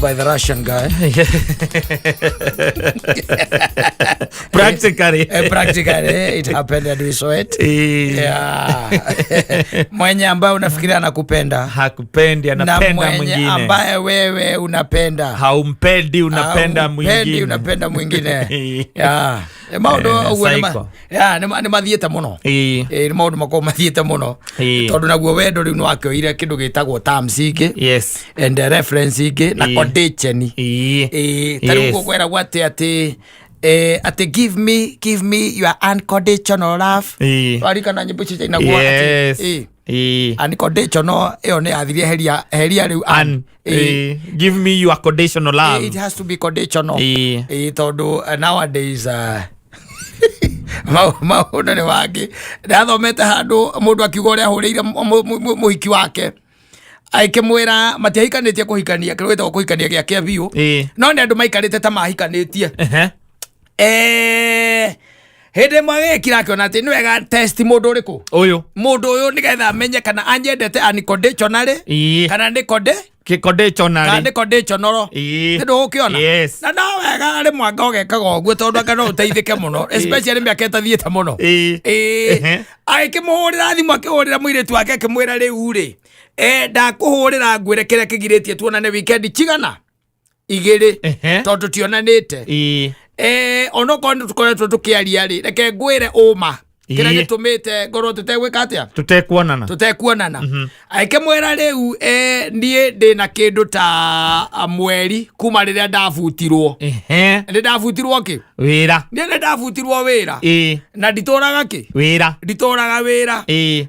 by the Russian guy. Practically. Practically it happened and we saw it. Yeah. Mwenye ambaye unafikiria anakupenda Hakupendi, na anapenda mwenye mwingine. Ambaye wewe unapenda Haumpendi, unapenda Haumpendi, mwingine. Unapenda mwingine. Yeah. Maũndũ ũguo Psycho. Yeah, nĩ mathiĩte mũno. Nĩ maũndũ makoragwo mathiĩte mũno tondũ naguo wendo rĩu nĩ wakĩoire kĩndũ gĩtagwo terms ingĩ and reference ingĩ na condition. Ta rĩu gũkweragwo atĩ give me your unconditional love. Warikana nyĩmbo icio ciainagwo atĩ unconditional ĩyo nĩ yathirie heria heria rĩu Un. Give me your conditional love. It has to be conditional. Tondũ nowadays maũndũ nĩ mangĩ. Ndathomete handũ mũndũ akiuga ũrĩa ahũrĩire mũhiki wake akĩmwĩra matiahikanĩtie kũhikania kĩrĩa gĩtagwo kũhikania gĩake biũ, no nĩ andũ maikarĩte ta mahikanĩtie. Hĩndĩ ĩmwe agĩkira akĩona atĩ nĩ wega test mũndũ ũrĩkũ. Ũyũ. Mũndũ ũyũ nĩgetha amenye kana anyendete unconditionally kana nĩ konde kana Conditionally. Nĩ conditional. Nĩ ndũgũkĩona? Yes. Na no wega rĩmwe anga ũgekaga ũguo tondũ anga no ũteithĩke mũno, especially mĩaka ĩtathiĩte mũno. Agĩkĩmũhũrĩra thimũ, akĩhũrĩra mũirĩtu wake, akĩmwĩra, rĩu rĩ, ndakũhũrĩra ngwĩre kĩrĩa kĩgirĩtie tuonane weekend cigana 2 tondũ tionanĩte. Onokorwo nĩ tũkoretwo tũkĩaria rĩ, reke ngwĩre ũma kĩrĩa gĩtũmĩte ngorwo tũtegwĩka atĩa. Tutekuonana. Tũtekuonana. Akĩmwĩra rĩu, niĩ ndĩna kĩndũ ta mweri kuma rĩrĩa ndabutirwo. Nĩ ndabutirwo kĩ? Wĩra. Niĩ nĩ ndabutirwo wĩra na nditũraga kĩ? Wĩra. Nditũraga wĩra.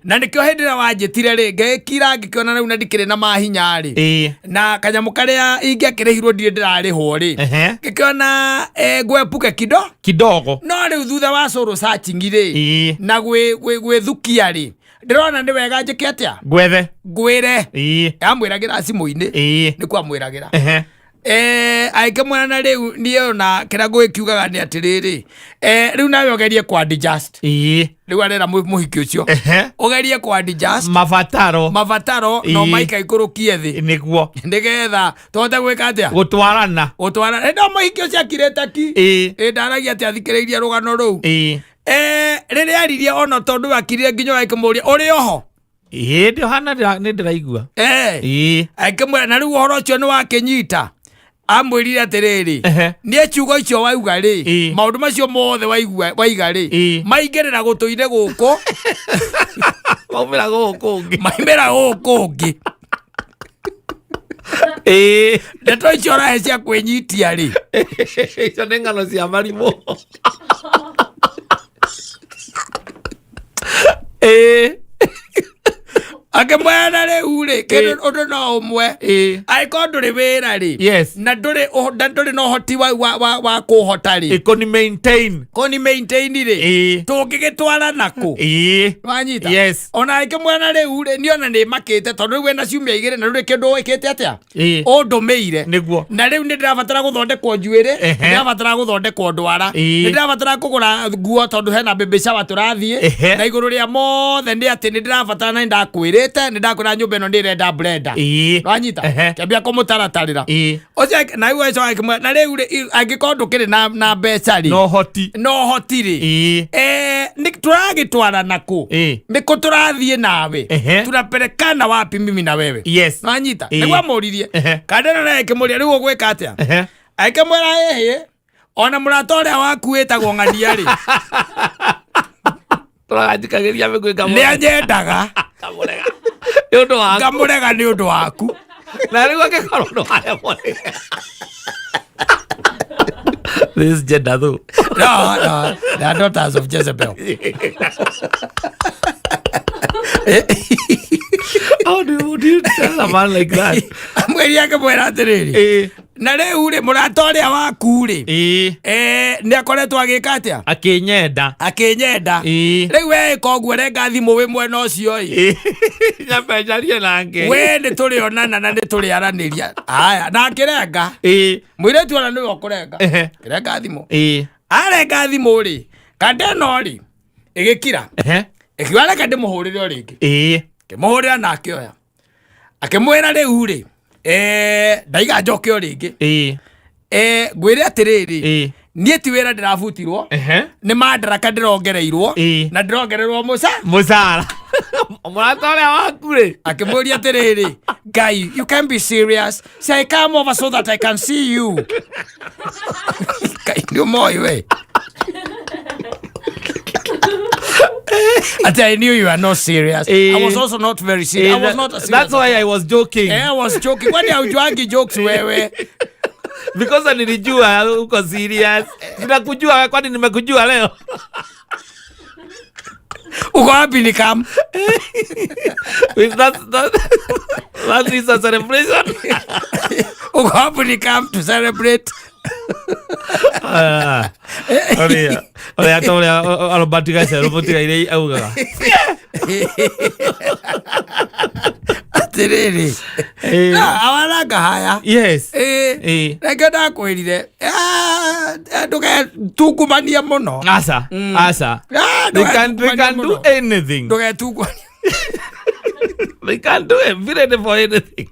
Na nĩkĩo hĩndĩ ĩrĩa wanjĩtire rĩ, ngĩkira ngĩkĩona rĩu na ndikĩrĩ na mahinya rĩ na kanyamũ karĩa ingĩakĩrĩhirwo ndirĩ ndĩrarĩhwo rĩ, ngĩkĩona ngwepuke kido Kidogo. No rĩu thutha wa soul searching rĩ na gwĩthukia rĩ, ndĩrona nĩ wega njĩke atĩa? Gwethe. Ngwĩre. Amwĩragĩra thimũ-inĩ. Nĩ kwamwĩragĩra. Agĩkĩmwĩra na rĩu niĩ ona kĩrĩa ngũgĩkiugaga nĩ atĩrĩrĩ, rĩu nawe ũgerie kwa adjust. Rĩu arera mũhiki ũcio ũgerie kwa adjust Mabataro. Mabataro no maika ikũrũkie thĩ nĩgetha tũhote gwĩka atĩa? Gũtwarana. Gũtwara ĩno mũhiki ũcio akirĩte ki. Ĩ ndaragia atĩ athikĩrĩirie rũgano rũu. Rĩrĩa aririe ona tondũ akirire nginya ũgakĩmũria ũrĩ oho. Ndĩ hana nĩ ndĩraigua. Akĩmwĩra na rĩu ũhoro ũcio nĩ wakĩnyita amwĩrire atĩrĩrĩ, niĩ ciugo icio wauga rĩ, maũndũ macio mothe waigua waiga rĩ, maingĩrĩra gũtũ-inĩ gũkũ. Maumĩra gũkũ ũngĩ. Maimĩra gũkũ ũngĩ. Ndeto icio ũrahe cia kwĩnyitia rĩ. Icio nĩ ng'ano cia marimũ. Akĩmwĩra na rĩu rĩ, kĩndũ ũndũ no ũmwe, angĩkorwo ndũrĩ wĩra rĩ, na ndũrĩ na ũhoti wa kũhota rĩ, Ĩkũni maintain. Kũni maintain rĩ, tũngĩgĩtwara nakũ? Wanyita? Yes. Ona akĩmwĩra na rĩu rĩ, niĩ ona nĩ makĩte tondũ rĩu wĩna ciumia 2 na ndũrĩ kĩndũ wĩkĩte atĩa ũndũmĩire. Na rĩu nĩ ndĩrabatara gũthondekwo njuĩrĩ, ndĩrabatara gũthondekwo ndwara, nĩ ndĩrabatara kũgũra nguo tondũ hena baby shower tũrathiĩ, na igũrũ rĩa mothe nĩ atĩ nĩ ndĩrabatara na nĩ ndakwĩrĩte, nĩ ndakwĩra nyũmba ĩno nĩ ĩrenda blender. Wanyita? Kĩambia kũmũtaratarĩra ũcio na rĩu ũcio akĩmwĩra na rĩu rĩ, angĩkorwo ndũkĩrĩ na mbeca rĩ, Na ũhoti. Na ũhoti rĩ, nĩ tũragĩtwara nakũ? Nĩkũ tũrathiĩ nawe? Tunapelekana wapi mimi na wewe? Wanyita? Nĩguo amũririe. Kandena naye akĩmũria, rĩu ũgwĩka atĩa? Akĩmwĩra, ĩhĩ, ona mũrata ũrĩa waku wĩtagwo ng'ania rĩ, Tũrathikagĩria mĩgwĩ. Nĩ anyendaga. Ngamũrega nĩ ũndũ waku. Ngamũrega nĩ ũndũ waku. Na rĩu angĩkorwo ndũ waremwo this gender though. No, they are daughters of Jezebel. How do you tell a man like that? Amwĩria, akĩmwĩra atĩrĩrĩ, na rĩu rĩ, mũrata ũrĩa waku rĩ, nĩ akoretwo agĩka atĩa? Akĩnyenda. Akĩnyenda. Rĩu we ĩka ũguo, renga thimũ wĩ mwena ũcio ĩ. Nyambe njarie nake. We nĩ tũrĩonana na nĩ tũrĩaranĩria. Aya, na akĩrenga. Mũirĩtu ona nĩwe ũkũrenga. Kĩrenga thimũ. Arenga thimũ rĩ, kanda ĩno rĩ ĩgĩkira. Ĩkiuga reke ndĩmũhũrĩre o rĩngĩ. Kĩmũhũrĩra na akĩoya, akĩmwĩra rĩu rĩ, Ndaiga njoke o rĩngĩ. Ĩĩ. Ngwĩre atĩrĩrĩ, Ĩĩ. niĩ ti wĩra ndĩrabutirwo, Ehe. nĩ mandaraka ndĩrongereirwo. Ĩĩ. Na ndĩrongererwo mũca. Mũcara. Mũrata ũrĩa waku rĩ. Akĩmũria atĩrĩrĩ, "Guy, you can be serious. Say I come over so that I can see you." Ngai, nĩ ũmoĩ we. Ati I knew you are not serious. Eh. I was also not very serious. I was not serious. That's why I was joking. Eh, I was joking. Kwani haujuangi jokes wewe? Because nilijua uko serious. Ninakujua, kwani nimekujua leo? Uko wapi ni kam? That is a celebration. Uko wapi ni kam to celebrate? Ah. Ũrĩa ũrĩa ta ũrĩa Robert Gacerũ mũtigaire augaga. Atiriri. Eh. Na awaranga haya. Yes. Eh. Eh. Reke ndakwĩrire. Ah, ndũgetungumanie mũno. Asa. Asa. Ah, They can ndũgetungumanie do mũno. anything. Ndũgetungumanie. They can do it. Be ready for anything.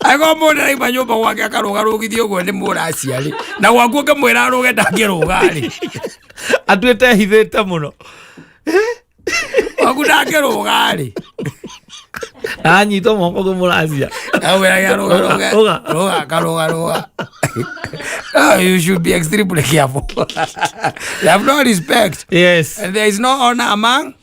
Angĩkorwo mũndũ araima nyũmba gwake akarũgarũgithio ũguo nĩ mũraciarĩ, na gwaku ũngĩmwĩra arũge ndangĩrũga rĩ. Atuĩte hithĩte mũno. Gwaku ndangĩrũga rĩ. Anyitwo moko kwĩ mũracia. Akwĩraga rũga rũga. Rũga. Rũga karũga rũga. Oh, you should be extremely careful. You have no respect. Yes. And there is no honor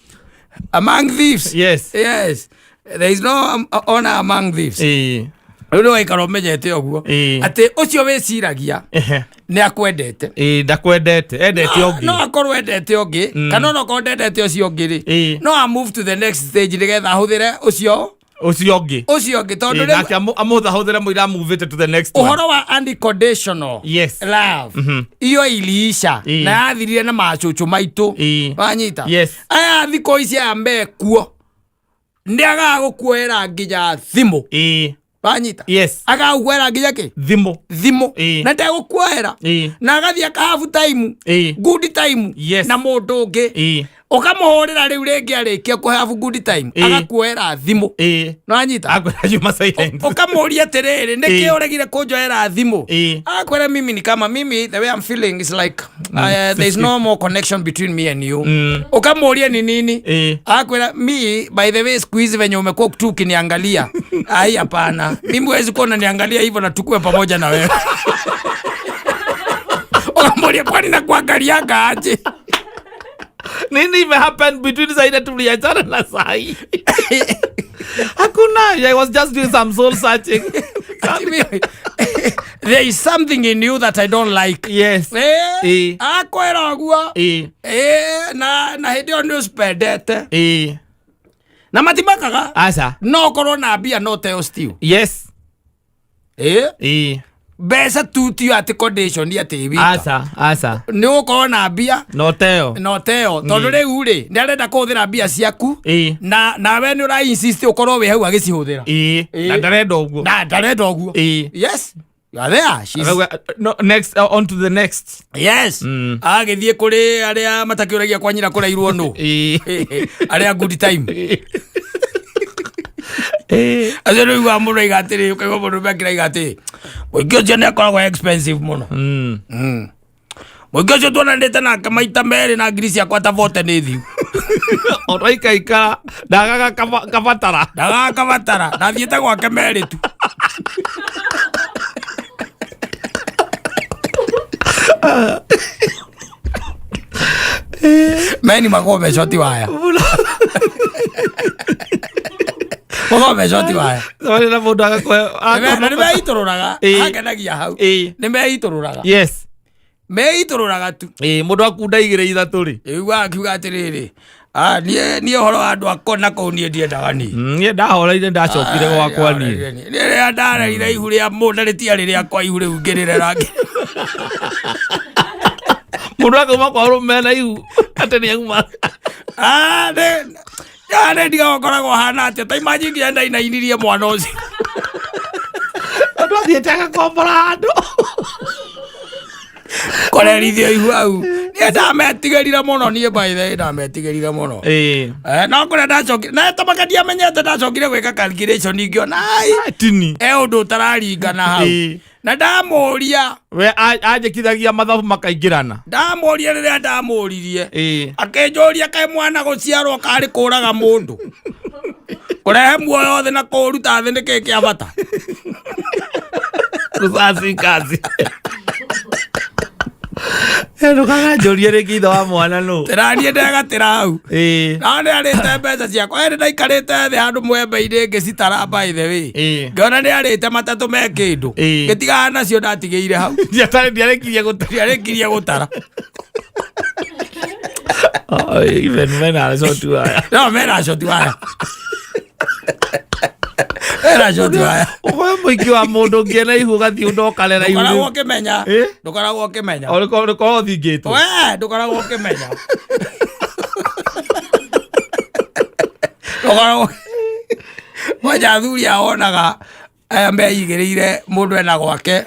among thieves. Yes. Yes. There is no honor among thieves. Ĩĩ. Rĩu nĩ waikara ũmenyete ũguo. Ĩĩ. Atĩ ũcio wĩciragia Ehe. nĩ akwendete. Ĩĩ, ndakwendete. Endete No ũngĩ. akorwo endete ũngĩ, kana onokorwo ndendete ũcio ũngĩ rĩ, Ĩĩ. no a move to the next stage nĩgetha ahũthĩre ũcio Ũcio ũngĩ. ũcio ũngĩ, tondũ Ĩĩ, rĩu nake amũthahũthĩre mũira amuvĩte to the next one. ũhoro wa unconditional Yes. love iyo iliisha Ĩĩ. na yathirire na macũcũ maitũ. Ĩĩ. Wanyita? Yes. Aya thikũ ici aya mekuo nĩ agaga gũkuoera nginya thimũ. Ĩĩ. Wanyita? Yes. Agaga gũkuoera nginya kĩ? Thimũ. Thimũ. Ĩĩ. Na ndegũkuoera. Ĩĩ. Na agathiĩ akahabu time, Ĩĩ. good time Yes. na mũndũ ũngĩ. Ĩĩ. Ũkamũhũrĩra rĩu rĩngĩ arĩkia kũhabu good time, Ĩĩ. agakuoera thimũ. Ĩĩ. Nĩwanyita? Akwĩra yuma silent. Ukamũria atĩrĩrĩ, nĩkĩ Ĩĩ. ũregire kũnjoera thimũ? Ĩĩ. Akwĩra, mimi ni kama mimi, the way I'm feeling is like there is no more connection between me and you. Ukamũria ni nini? Ĩĩ. Akwĩra, mi by the way siku hizi venye umekuwa tu ukiniangalia, ai hapana, mimi huwezi kuwa unaniangalia hivyo na tukue pamoja na wewe. Ukamũria, kwani nakuangalianga aje? Nini imehappen between saa ile tuliachana na sahi? Hakuna. I was just doing some soul searching. Ati there is something in you that I don't like. Yes. Eh, Ĩĩ. akwĩra ũguo. Ĩĩ. Eh, na hĩndĩ ĩyo nĩ ũcipendete. Ĩĩ. Na matimakaga. Aca. No ũkorwo na mbia no teo still. Yes. Eh, Ĩĩ. mbeca tu tio atĩ condition atĩ wika. Aca. Aca. Nĩ ũgũkorwo na mbia No teo. na ũteo, tondũ rĩu rĩ nĩ arenda kũhũthĩra mbia ciaku. Ĩĩ. Na nawe nĩ ũra insist ũkorwo wĩ hau agĩcihũthĩra. Ĩĩ. Ĩĩ. Na ndarenda ũguo. Na ndarenda ũguo. Ĩĩ. Yes, you are there. She's Arauga, no, next, on to the next. Yes. Agĩthiĩ kũrĩ arĩa matakĩũragia kwa nyina kũrairwo nũ. Ĩĩ. Arĩa good time. Ĩĩ. Acio nĩ ũiguaga mũndũ aiga atĩrĩ, ũkaigua mũndũ ũmwe akĩraiga atĩ mũingĩ ũcio nĩ akoragwo expensive mũno. Mũingĩ ũcio tuonanĩte nake maita merĩ na ngiri ciakwa ta bote nĩ thiu. Ũraikaikara ndagaga kabatara. Ndagaga kabatara, ndathiĩte gwake merĩ tu. Meni makoragwo me shoti waya. Makoragwo me shoti waya. Thamani na mũndũ agakũhe. Na nĩ meitũrũraga. Ĩĩ. Hakenagia hau. Ĩĩ. Nĩ meitũrũraga. Yes. Meitũrũraga tu. Ĩĩ, mũndũ akunda igĩrĩ ithatũ rĩ. Ĩiguaga akiuga atĩrĩrĩ, ah, niĩ ũhoro wa andũ akona kũu niĩ ndiendaga niĩ. Niĩ ndahoreire, ndacokire gwakwa niĩ. Niĩ rĩrĩa ndarerire ihu rĩa mũndũ rĩtiarĩ rĩakwa, ihu rĩu ngĩrĩrera. Mũndũ akauma kwa ũrũme na ihu atĩ nĩ auma. Ah, nĩ ndiga ũkoragwo hana atĩa, ta imagine nginya ndainainirie mwana ũcio. Andũ athiĩte agakombora handũ. Kũrerithio ihu hau. Niĩ ndametigĩrire mũno, niĩ by the way ndametigĩrire mũno. No kũrĩa ndacokire na tamaka ndiamenyete, ndacokire gwĩka calculation ngĩona ai Tini. E ũndũ ũtararingana hau. Na ndamũria. We anjĩkithagia mathabu makaingĩrana. Ndamũria, rĩrĩa ndamũririe, akĩnjũria kaĩ mwana gũciarwo karĩ kũraga mũndũ, kũrehe muoyo thĩ na kũũruta thĩ nĩ kĩĩ kĩa bata? Uzazi kazi. Ndũkaganjũrie rĩngĩ ithe wa mwana nũ. Tĩraniĩ ndegatĩra hau. Na nĩ arĩte mbeca ciakwa ĩrĩ, ndaikarĩte thĩ handũ mwembe-inĩ ngĩcitara, by the way, ngĩona nĩ arĩte matatũ me kĩndũ. Ngĩtigana nacio, ndatigĩire hau. Ndiatarĩ ndiarĩkirie gũtara. Ndiarĩkirie gũtara. Oh, even men are so too. No mena short waya, mena short waya. Ũkoya mũingĩ wa mũndũ ũngĩ ena ihu ũgathiĩ ũndokarera ihu. Ndũkoragwo ũkĩmenya. Ndũkoragwo ũkĩmenya. Ũkorwo ũthingĩtwo. We ndũkoragwo ũkĩmenya, ndũkoragwo kwanja. Athuri aonaga aya meigĩrĩire mũndũ ena gwake.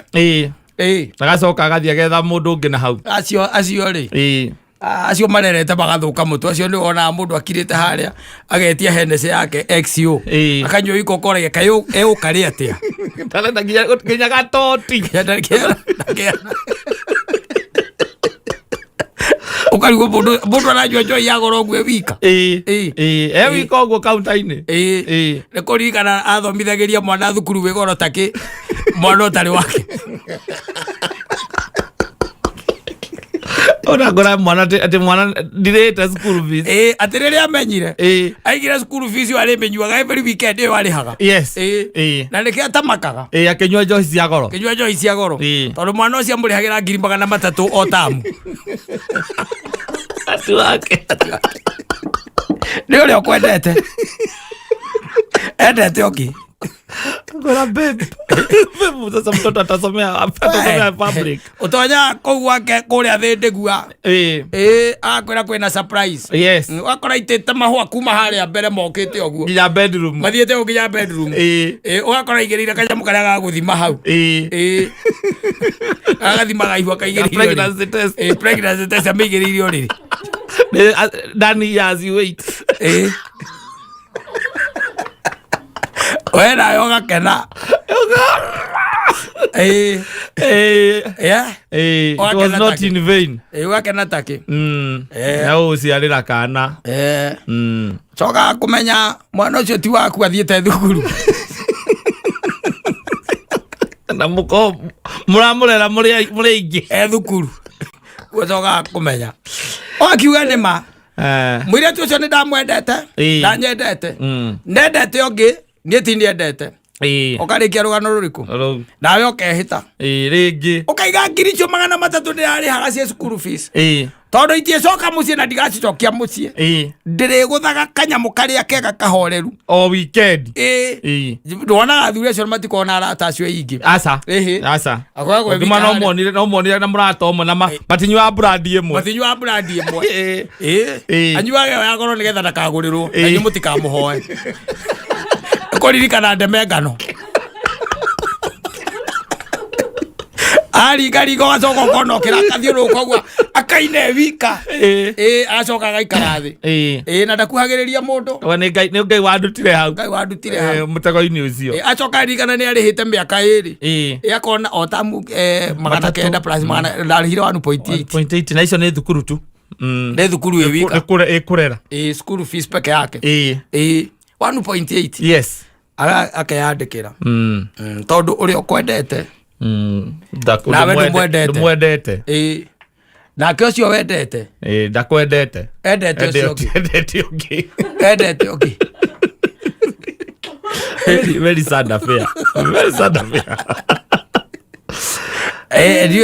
Agacoka agathiĩ agetha mũndũ ũngĩ na hau. Acio rĩ, acio marerete magathuka mũtwe. Acio nĩ wonaga mũndũ akirĩte harĩa agetia Hennessy yake XO, akanyua iko koragia kaĩ egũkarĩa atĩa. Ndarenda nginya gatoti. Ũkarigwo mũndũ aranyua njohi ya goro ũguo e wika. Ĩĩ, e wika ũguo kaunta-inĩ. Nĩ kũririkana athomithagĩria mwana thukuru wĩ goro takĩ mwana ũtarĩ wake. Ona ngora mwana atĩ mwana ndirĩte school fees. Ĩĩ, atĩ rĩrĩa amenyire aigire school fees ĩyo arĩmĩnyuaga every weekend ĩyo arĩhaga. Na nĩkĩo atamakaga. Ĩĩ, akĩnyua njohi cia goro. Kĩnyua njohi cia goro. Tondũ mwana ũcio amũrĩhagĩra 300,000 o tamu. Ati wake. Nĩ ũrĩa ũkwendete endete ũngĩ. Ngora babe. Babe, sasa mtoto atasomea atasomea public. Ũtonya kũu gwake kũrĩa thĩ ndĩgua. Ĩĩ, akwĩra kwĩna surprise. Ũgakora itĩte mahũa kuma harĩa mbere mokĩte ũguo. Nginya bedroom. Mathiĩte ũguo nginya bedroom. Ĩĩ, ũgakora igĩrĩire kanyamũ karĩa ga gũthima hau. Ĩĩ, agathimaga ihua kaigĩrĩire ũrĩrĩ. Pregnancy test. Ĩĩ, pregnancy test amĩigĩrĩire ũrĩrĩ. Dani as you wait. Ĩĩ, we nawe ũgakena. Ĩĩ. Yeah. It was Ũgakena not take. in vain. Ĩĩ, ũgakena takĩ. Na ũciarĩra kana. Coka kũmenya mwana ũcio ti waku, athiĩte thukuru. Na mũko mũramũrera mũrĩ aingĩ. E thukuru gũcoka kũmenya ũgakiuga nĩ ma mũirĩtu ũcio nĩ ndamwendete, ndanyendete, ndendete ũngĩ, niĩ ti ndiendete. Ũkarĩkia rũgano rũrĩkũ? Rũu. Nawe ũkehĩta. Ĩĩ, rĩngĩ. Ũkaiga ngiri icio 300 ndĩrarĩhaga cia cukuru fees, tondũ itiĩcoka mũciĩ na ndigacicokia mũciĩ, ndĩrĩgũthaga kanyamũ karĩa kega kahoreru. O weekend. Ĩĩ. Ndonaga athuri acio matikoragwo na arata acio aingĩ. Aca. Ĩhĩ. Aca. Akoragwo e Ũngĩma wika no harĩa. muonire no muonire na mũrata ũmwe na matinyuaga brand ĩmwe. Matinyuaga brand ĩmwe. Ĩĩ. Anyuaga ĩyo ya goro nĩgetha ndakagũrĩrwo na inyuĩ mũtikamũhoe kũririkana ndeme ngano aringaringa, ũgacoka ũkona ũkĩra akathiũrũrũka ũguo akaina e wika. Ĩĩ, agacoka agaikara thĩ. Ĩĩ, na ndakuhagĩrĩria mũndũ. We nĩ Ngai wandutire hau. Ngai wandutire hau. Mũtego-inĩ ũcio. Ĩĩ, acoka aririkana nĩ arĩhĩte mĩaka 2. Ĩĩ, akona o tamu magana Matatũ. kenda plus magana ndarĩhire 1.8. 1.8 na icio nĩ thukuru tu. Nĩ thukuru ĩ wika. Nĩ ĩkũrera. Ĩĩ, school fees peke yake. Ĩĩ, 1.8. Akeyandĩkĩra. Tondũ ũrĩa ũkwendete Nawe ndũmwendete. Ndũmwendete. Ĩĩ, nake ũcio wendete Ĩĩ, ndakwendete. Endete ũcio ũngĩ. Endete ũngĩ. Endete ũngĩ. Very, very sad affair. Very sad affair.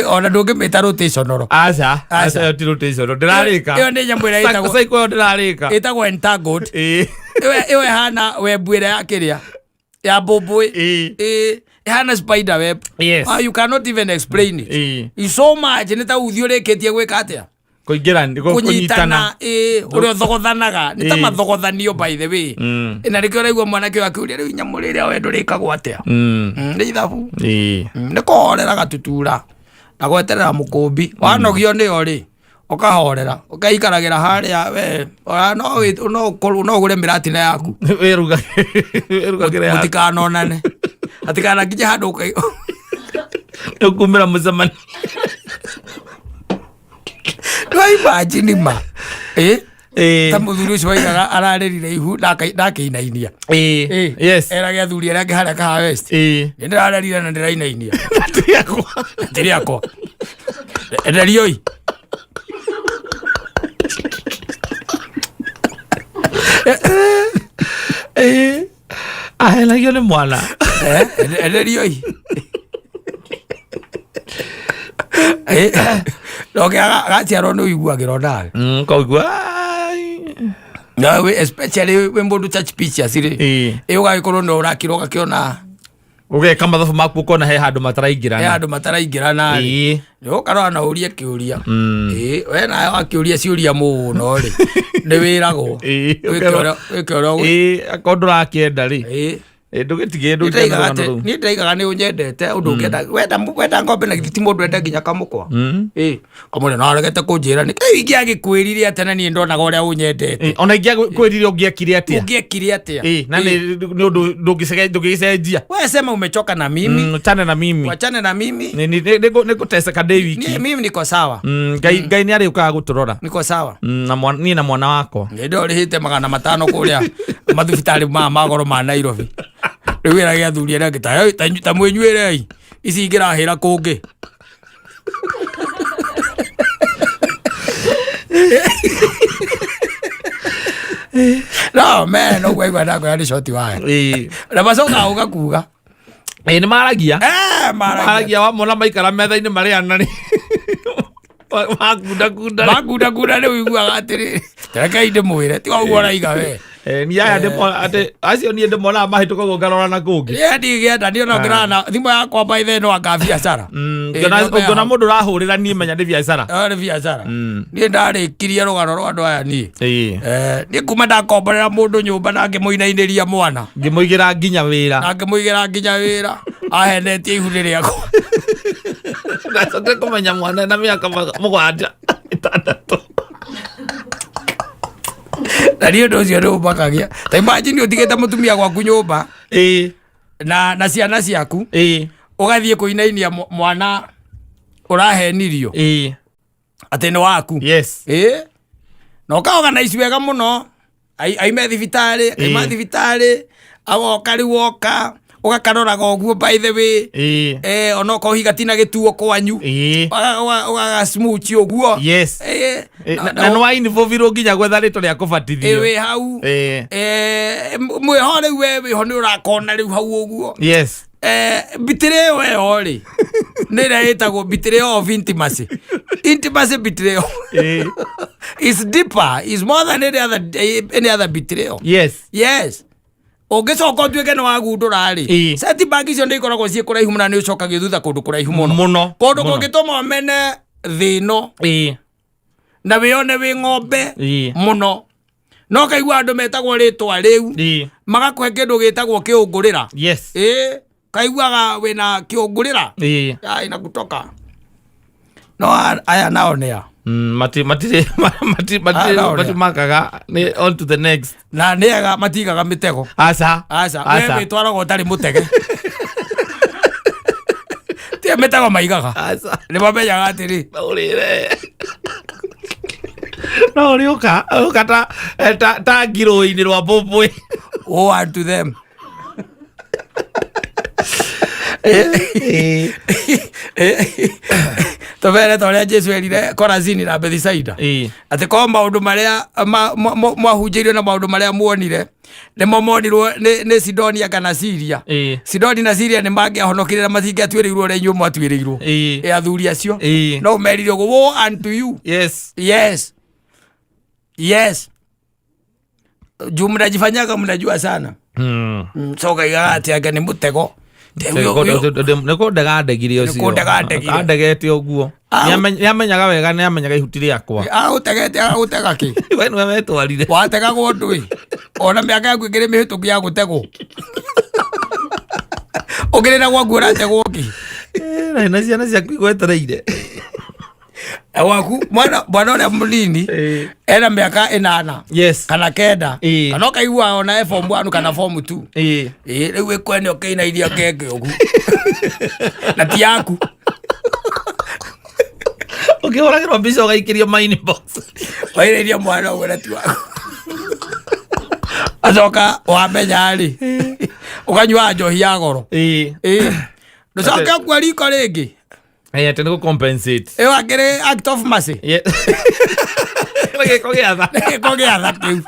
Ona ndũngĩmĩta rotational. Aca, Aca. aca, ĩyo ti rotation. Ndĩrarĩka. Ĩyo nĩ nyamũ ĩrĩa ĩtagwo Cycle ĩyo ndĩrarĩka. Ĩtagwo entangled. Ĩyo ĩhana webu ĩrĩa ya kĩrĩa ya mbũmbũĩ. Ĩĩ, ĩhana spider web. Ah, you cannot even explain it. It's so much, nĩ ta uthi ũrĩkĩtie gwĩka atĩa? Kũingĩra kũnyitana. Kũnyitana. Ĩĩ, ũrĩa ũthogothanaga nĩ ta mathogothanio, by the way. Na nĩkĩo ũraigua mwanake ũyũ akĩũria rĩu nyamũ rĩrĩa wendo rĩkagwo atĩa. Nĩ ithabu. Nĩ kũhorera gatutura na gweterera mũkũmbi wanogio nĩyo rĩ. Ũkahorera, ũkaikaragĩra harĩa we ona no no ũkorwo no ũgũre mĩratina yaku. Wĩrugagĩre yaku. Mũtikanonane, hatikanakinye handũ Nĩũkumĩra mũcemanio. Ndwaimagine ma ĩ ta mũthuri ũcio waigaga ararĩrire ihu ndakĩinainia. Yes. Erage athuri arĩa angĩ harĩa Kahawa West, nĩ ndĩrarĩrire na ndĩrainainia. Ti rĩakwa. Ti rĩakwa, enderioi. Ahenagio nĩ mwana. Enderioi. Noke agaciarwo nĩ ũiguagĩra nawe. Koguo Na we especially wĩ mũndũ touch pictures rĩ, ĩ ũgagĩkorwo no ũrakira ũgakĩona Ũgeka mathabu maku ũkona he handũ he mataraingĩrana. Handũ mataraingĩrana rĩ, nĩ ũkarora na ũrie kĩũria. Ĩ we nawe wakĩũria ciũria mũno rĩ, nĩ wĩragwo wĩke ũrĩa Akorwo ndũrakĩenda rĩ, ndũgĩtige. Niĩ niĩ ndĩraigaga nĩ ũnyendete ũndũ ũngĩenda wenda wenda ng'ombe na githĩ ti mũndũ ende nginya kamũkwa. Ĩ kamũrĩa no aregete kũnjĩra nĩ kĩu ingĩagĩkwĩrire atĩa na niĩ ndonaga ũrĩa ũnyendete. Ona ingĩakwĩrire ũngĩekire atĩa? Ũngĩekire atĩa? Na nĩ nĩ ũndũ ndũngĩgĩcenjia. We sema umechoka na mimi. Achane na mimi. Wachane na mimi. Nĩ ngũteceka ndĩ wiki. Mimi niko sawa. Ngai nĩ arĩũkaga gũtũrora. Niko sawa. Na niĩ na mwana wakwa. Nĩ ndorĩhĩte 500 kũrĩa mathibitarĩ maya ma goro ma Nairobi. Rĩu ĩrage athuri arĩa angĩ ta mwĩnyuĩrei ici ingĩrahĩra kũngĩ. No me no gwaigua ndakwĩra nĩ shoti waya. Na macokaga ũgakuga. Ĩ, nĩ maragia. Maragia. Maragia wamona maikara metha-inĩ marĩ ana rĩ, makundakunda rĩ. Makundakunda nĩ ũiguaga atĩrĩ, rekei ndĩmwĩre tiga ũguo ũraiga we. Niĩ aya atĩ acio niĩ ndĩmonaga mahĩtũka ũguo ngarora na kũngĩ. Ĩ ndigĩenda niĩ ona ũngĩrora na thimũ yakwa by the no anga biacara. Ũngĩona nĩyo ũngĩona mũndũ ũrahũrĩra niĩ menya nĩ biacara. Ĩyo nĩ biacara. Niĩ ndarĩkirie rũgano rwa andũ aya niĩ. Niĩ kuma ndakomborera mũndũ nyũmba na ngĩmũinainĩria mwana. Ngĩmũigĩra nginya wĩra. Na ngĩmũigĩra nginya wĩra ahenetie ihu nĩ rĩakwa. Ndacokire kũmenya mwana na mĩaka 7, 6. Na niĩ ũndũ ũcio nĩ ũmakagia. Ta imagine ũtigĩte mũtumia gwaku nyũmba na ciana ciaku, ũgathiĩ kũinainia mwana ũrahenirio atĩ nĩ waku. Ĩ na ũkaorganize wega mũno. Aime thibitarĩ, aima thibitarĩ agoka rĩu oka ũgakaroraga ũguo by the way. Onokorwo higa tina gĩtuo kwanyu, ũgagasmooch ũguo. Na nĩ wainvolvirwo nginya gwetha rĩtwa rĩa kũbatithio. Wĩ hau. Mwĩho rĩu we wĩho nĩ ũrakona rĩu hau ũguo. Betrayal ĩyo rĩ, nĩ ĩrĩa ĩtagwo betrayal of intimacy. Intimacy betrayal is deeper, is more than any other betrayal. Yes, ũngĩcoka ũtuĩke nĩ wagundũra rĩ, setback icio nĩ ikoragwo ciĩ kũraihu mũno na nĩ ũcokagio thutha kũndũ kũraihu mũno. Mũno. Kũndũ Mũno. kũngĩtũma ũmene thĩ ĩno na wĩone wĩ ng'ombe mũno no kaigua andũ metagwo rĩtwa rĩu, magakũhe kĩndũ gĩtagwo kĩũngũrĩra. Ĩ kaiguaga wĩna kĩũngũrĩra ina kutoka no aya nao nĩa. Matirĩ Ah, no, matimakaga nĩ on to the next. Na nĩ ega matigaga mĩtego. Aca. Aca, we Aca. wĩtwaraga ũtarĩ mũtege, tia mĩtego maigaga. Aca. Nĩ mamenyaga atĩrĩ, No ũrĩre no ũrĩũka ũka ta ngirũ-inĩ rwa mbũmbũĩ. Woe unto them. Tũbere ta ũrĩa Jesu erire Korazini na Bethisaida, atĩ korwo maũndũ marĩa mwahunjĩirio na maũndũ marĩa muonire nĩmo monirwo nĩ Sidonia kana Siria, Sidoni na Siria nĩ mangĩahonokire na matingĩatuĩrĩirwo ũrĩa inyuĩ mwatuĩrĩirwo. Ĩ athuri acio no merire ũguo, woe unto you. Yes, juu mnajifanyaga mnajua sana. So kaigaga atĩ anga nĩ mũtego. Nĩ kũndega ndegire ũcio. Nĩ kũndega andegire. Andegete ũguo. Ah, Nĩamenyaga wega, nĩamenyaga ihuti rĩakwa. Agũtegete agagũtega kĩ? We nĩwe wetwarire. Wategagwo ndũĩ ona mĩaka yaku ĩngĩrĩ mĩhĩtũku ya gũtegwo ũkĩrĩ na gwaku ũrategwo kĩ? Na ciana ciaku igwetereire. Waku mwana mwana ũrĩa mũnini ena mĩaka 8 kana 9 kana ũkaigua ona e form 1 kana form 2. Ĩĩ, rĩu ĩkwene ũkĩina iria kenge ũguo na ti yaku. Ũkĩhũragĩrwo mbica ũgaikĩrio ma inbox. Wairĩirie mwana ũguo na ti waku, acoka wamenya rĩ, ũkanyua njohi ya goro. Ĩĩ, ndũcoke ũkua riko rĩngĩ. Ĩ, atĩ nĩ gũ-compensate. Ĩyo akĩrĩ act of mercy. Nĩ gĩko gĩa tha. Gĩko gĩa tha kĩu.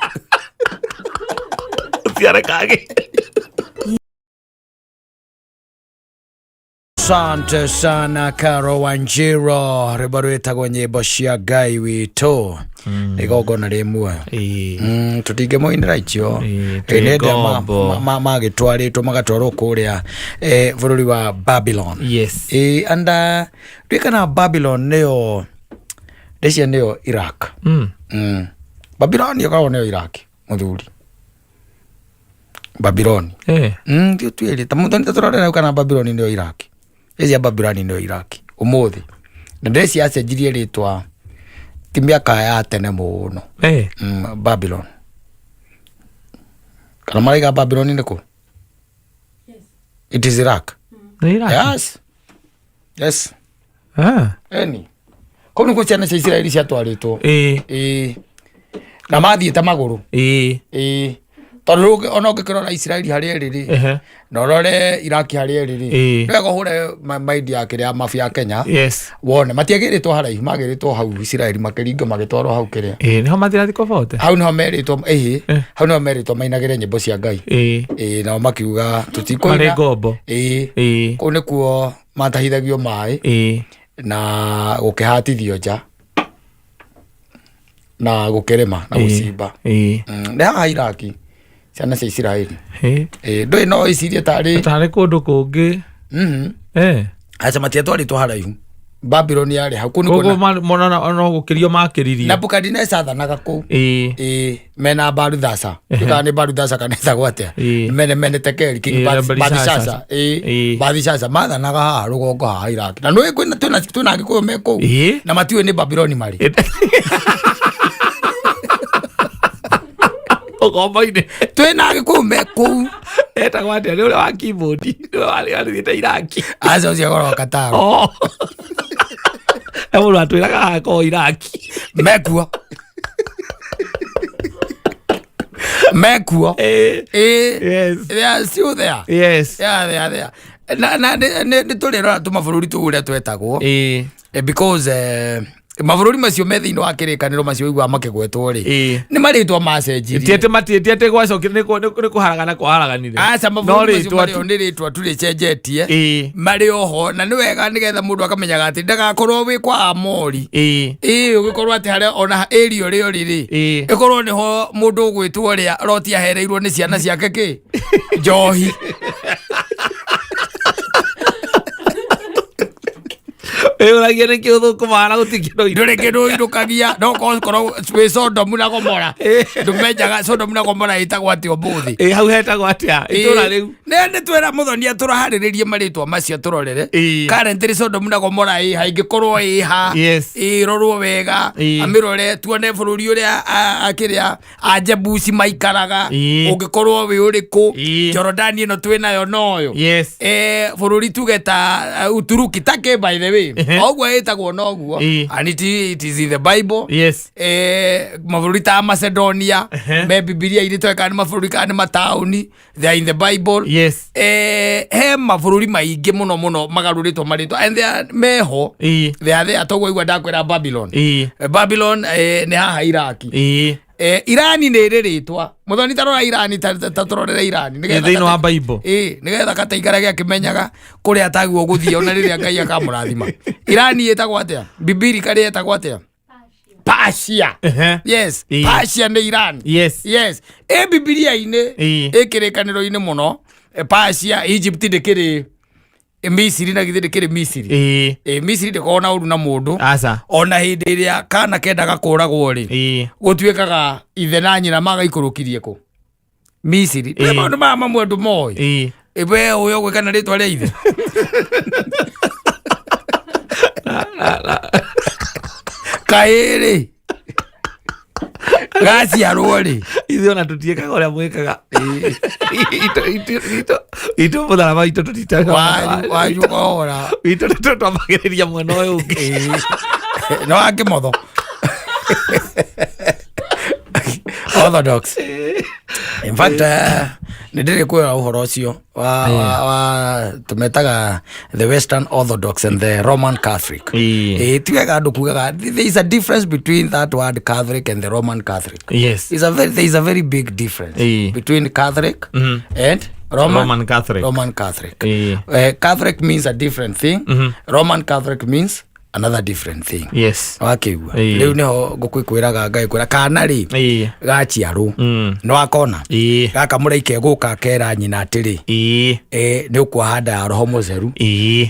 Ciare kangĩ. Asante sana Caro Wanjiro, rwĩmbo rwĩtagwo nyĩmbo cia Ngai witũ, nĩ igongona rĩ muoyo. Tũtingĩmũinĩra icio. Twĩ Nĩ hĩndĩ ĩrĩa ngombo. Magĩtwarĩtwo magatwarwo kũrĩa bũrũri wa Babylon. And ndiũĩ kana Babylon nĩyo ndĩcia nĩyo Iraq. Babylon ĩkoragwo nĩyo Iraq, mũthuri. Babylon. Ndio twĩrĩ ta mũthoni tũrore rĩu kana Babylon nĩyo Iraq. Ĩcia Babylon nĩyo Iraq ũmũthĩ. Na ndĩreciria acenjirie rĩtwa ti mĩaka ya tene mũno. Babylon. Kana maraiga Babylon nĩ kũ? It is Iraq. Nĩ Iraq? Yes. Yes. Eni. Kũu nĩkuo ciana cia Isiraeli ciatwarĩtwo. Ĩĩ. Na mathiĩte magũrũ. Ĩĩ. Tondũ rĩu ona ũngĩkĩrora Isiraeli harĩa ĩrĩ rĩ, na ũrore Iraq harĩa ĩrĩ rĩ, nĩ wega ũhũre maindi ya kĩrĩa mabu ya Kenya. Wone matiagĩrĩtwo haraihu, magĩrĩtwo hau Isiraeli makĩringwo magĩtwarwo hau kĩrĩa. Ĩĩ, nĩho mathirathiĩ kobote. Hau nĩho merĩtwo, ĩĩ, hau nĩho merĩtwo mainagĩre nyĩmbo cia Ngai. Ĩĩ, nao makiuga tũtikũina. Marĩ ngombo. Ĩĩ. Kũu nĩkuo matahithagio maĩ na gũkĩhatithio nja na gũkĩrĩma na gũcimba. Nĩ haha Iraki ciana cia Isiraeli. Ĩĩ, ndũĩ no ĩcirie tarĩ Tarĩ kũndũ kũngĩ. Aca, matiatwarĩtwo haraihu. Babylon yarĩ hau. Kũu nĩkuo Koguo monana no gũkĩrio makĩririo. Nebukadineza athanaga kũu. Ĩĩ, mena Baruthasa. Kana nĩ Baruthasa kana ĩtagwo atĩa? Mene mene Tekeli King Belishasha. Bathishasha. Ĩĩ, Bathishasha mathanaga haha rũgongo haha Iraki. Na nĩũĩ kwĩna twĩna Agĩkũyũ me kũu. Na matiũĩ nĩ Babylon marĩ. Ũkombo-inĩ. Twĩna Agĩkũyũ me kũu. Etagwo atĩa? Nĩ ũrĩa wa keyboard. Nĩwe warĩ warĩte Iraki. Aca, ũcio akoragwo Qatar. Oh. He mũndũ atwĩraga haha korwo Iraki. Mekuo. Mekuo. Ĩĩ. They are still there. Yeah, they are there. Na nĩ tũrĩrora tũmabũrũri tũu ũrĩa twetagwo. Because mabũrũri macio me thĩinĩ wa kĩrĩkanĩro macio ũiguaga makĩgwetwo rĩ, nĩ marĩtwa macenjirie. Ti atĩ ti atĩ gwacokire nĩ kũharagana kwaharaganire. Aca, No mabũrũri macio rĩtwa marĩ tu. o nĩ rĩtwa tu rĩcenjetie. Marĩ oho na nĩ wega nĩgetha mũndũ akamenyaga atĩ ndagakorwo wĩ kwa Amori. Ĩĩ, ũgĩkorwo atĩ harĩa ona area ũrĩa ũrĩ rĩ, ĩkorwo nĩho mũndũ ũgwĩtwo ũrĩa Loti ahereirwo nĩ ciana ciake kĩ njohi. Wĩyũragia nĩkĩ ũthũkũmaga na gũtirĩ kĩndũ. Ndũrĩ kĩndũ ũinũkagia, no korwo wĩ Sodomu na Gomora, ndũmenyaga Sodomu na Gomora ĩtagwo atĩa ũmũthĩ. Ĩĩ, hau hetagwo atĩa itũra rĩu? Nĩ twĩra mũthonia tũraharĩrĩrie marĩtwa macio tũrorere. Currently Sodomu na Gomora ĩ ha, ĩngĩkorwo ĩ ha, ĩrorwo wega, amĩrore tuone bũrũri ũrĩa akĩrĩa Ajebusi maikaraga ũngĩkorwo wĩ ũrĩkũ. Jorodani ĩno twĩnayo noyo. Bũrũri tuge ta Uturuki take, by the way, oguo ĩtagwo noguo. And it is in the Bible. Mabũrũri ta Macedonia me Bibilia-inĩ, toĩ kana nĩ mabũrũri kana nĩ mataũni, they are in the Bible. He mabũrũri maingĩ mũno mũno magarũrĩtwo marĩtwa and they are meho. They are there. Toguo igua ndakwĩra Babylon. Babylon nĩ haha Iraki. Irani nĩ ĩrĩ rĩtwa, mũthoni. Tarora Irani, ta tũrorere Irani. Ĩ, thĩinĩ wa Bible. Ĩ, nĩgetha kataikara akĩmenyaga kũrĩa atagwo gũthiĩ ona rĩrĩa Ngai akamũrathima. Irani ĩtagwo atĩa bibiri? Karĩa ĩtagwo atĩa? Persia. Yes. Persia nĩ Iran. Yes, ĩ Bibilia-inĩ. Ĩ kĩrĩkanĩro-inĩ mũno. Persia, Egypt ndĩkĩrĩ, Misiri na githĩ ndĩkĩrĩ Misiri? Ĩ, Misiri ndĩkoragwo na ũru na mũndũ. Aca. Ona hĩndĩ ĩrĩa kana kendaga kũragwo rĩ, gũtuĩkaga ithe na nyina magaikũrũkirie kũ Misiri. Nĩ maũndũ maya mamwe andũ moĩ. We ũyũ ũgwĩka na rĩtwa rĩa ithe. Kaĩrĩ gaciarwo rĩ. Ithuĩ ona tũtiĩkaga ũrĩa mwĩkaga. Itũ mũtharaba itũ tũtitaga. Wanyu ũkahora. Itũ twambagĩrĩria mwena ũyũ ũngĩ. No angĩmotho Orthodox. In fact, nĩ ndĩrĩ kwĩra ũhoro ũcio wa tũmetaga the Western Orthodox and the Roman Catholic. Ti wega andũ kugaga there is a difference between that word Catholic and the Roman Catholic. There is a very big difference between Catholic and Roman, Roman Catholic. Roman Catholic. Catholic means a different thing. Roman Catholic means another different thing. Wakĩigua? Rĩu nĩho ngũkũ ĩkwĩraga Ngai kwĩra kana rĩ gaciarwo nĩ wakona gaka mũraika egũka akera nyina atĩrĩ, nĩ ũkuoha nda ya roho mũtheru.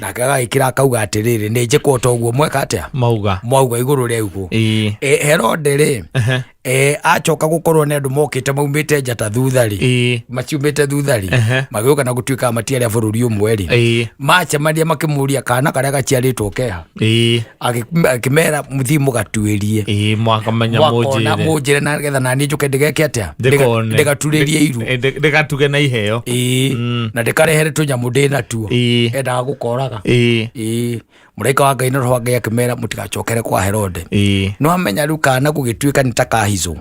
Nake agagĩkĩra akauga atĩrĩrĩ, nĩ njĩkwo ta ũguo mweka atĩa Mauga. Mwauga igũrũ rĩa ũguo. Herode rĩ, acoka gũkorwo nĩ andũ mokĩte maumĩte njata thutha rĩ, maciumĩte thutha rĩ, magĩũka na gũtuĩka matiarĩ a bũrũri ũmwe rĩ, macemania makĩmũria kana karĩa gaciarĩtwo keha. Akĩmera mũthiĩ mũgatuĩrie. Mwakamenya mwakona mũnjĩre. Mũnjĩre na getha naniĩ njũke ndĩgeke atĩa? Ndĩkone. Ndĩgaturĩrie iru. Ndĩgatuge na iheo. Na ndĩkarehere tũnyamũ ndĩ natuo. Endaga gũkoraga. Mũraika wa Ngai na roho wa Ngai akĩmera mũtigacokere kwa Herode. No amenya rĩu kana gũgĩtuĩka nĩ ta kahicũ.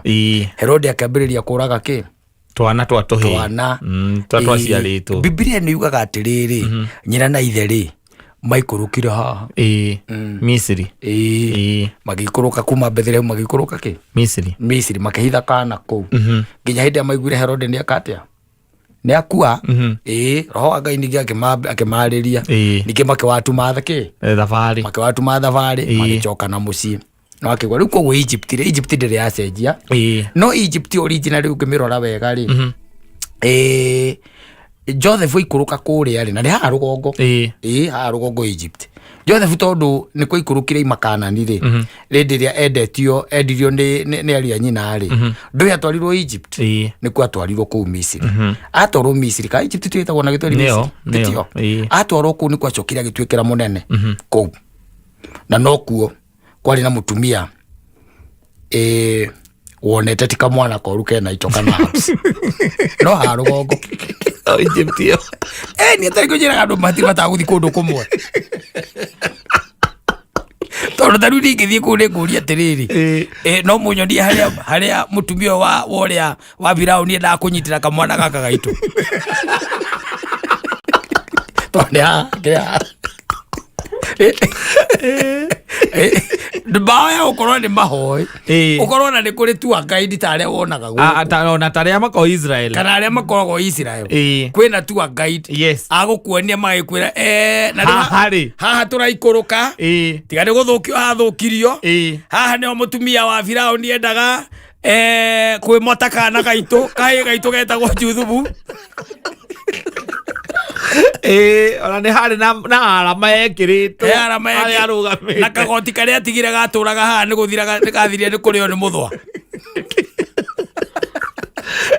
Herode akĩambĩrĩria kũraga kĩ? Twana twa tũhĩĩ. Twana. Twa twaciarĩtwo. Bibilia nĩ yugaga atĩrĩrĩ, nyina na ithe rĩ maikũrũkire haha. Misiri. Magĩikũrũka kuma Bethlehem magĩikũrũka kĩ? Misiri. Misiri, makĩhitha kana kũu nginya hĩndĩ ĩrĩa maiguire Herode nĩ eka atĩa, nĩ akua. Roho wa Ngai ningĩ akĩmarĩria. Ningĩ makĩwatuma kĩ? Thabarĩ. Makĩwatuma thabarĩ. Magĩcoka na mũciĩ wakĩgwa rĩu. Koguo Egypt rĩ, Egypt ndĩrĩ yacenjia. No Egypt original rĩu ũngĩmĩrora wega rĩ, Joseph aikũrũka kũrĩa rĩ, na nĩ haha rũgongo. Haha rũgongo Egypt. Joseph tondũ nĩ kwaikũrũkire imakanani rĩ, rĩndĩ ĩrĩa endetio endirio nĩ ariũ a nyina rĩ, ndũĩ atwarirwo Egypt. Nĩkuo atwarirwo kũu Misiri. Atwarwo Misiri ka Egypt twĩtagwo na gĩtweri. Nĩyo, Misiri. Nĩyo, Tĩtio? Atwarwo kũu nĩkuo acokire agĩtuĩkĩra mũnene kũu, na nokuo kwarĩ na mũtumia wonete ti kamwana koru kena itoka na abs. No haha rũgongo. O Egypt ĩyo. Nĩ atarĩ kũnjĩraga andũ matirĩ matagũthiĩ kũndũ kũmwe, tondũ ta rĩu ningĩthiĩ kũu nĩ ngũria atĩrĩrĩ, no mũnyonie harĩa mũtumia ũyũ wa ũrĩa wa Firaũni endaga kũnyitĩra kamwana gaka gaitũ, tondũ nĩ haha kĩrĩ haha. Mbaoya gũkorwo nĩ mahoĩ, ũkorwo na nĩ kũrĩ tour guide ta arĩa wonaga gũkũ. Ona ta arĩa makoragwo Israel. Kana arĩa makoragwo Israel. Kwĩna tour guide agũkuonia magĩkwĩra, na rĩu Haha rĩ. Haha tũraikũrũka. Tiga nĩ gũthũkio hathũkirio. Haha nĩho mũtumia wa Firaũni endaga kwĩmota kana gaitũ, kahĩĩ gaitũ getagwo Juthubu. Ona nĩ harĩ na arama yekĩrĩtwo He arama harĩa arũgamĩte. Na kagoti karĩa atigire gatũraga haha nĩ gũthira nĩ gathirire nĩ kũrĩo nĩ mũthwa.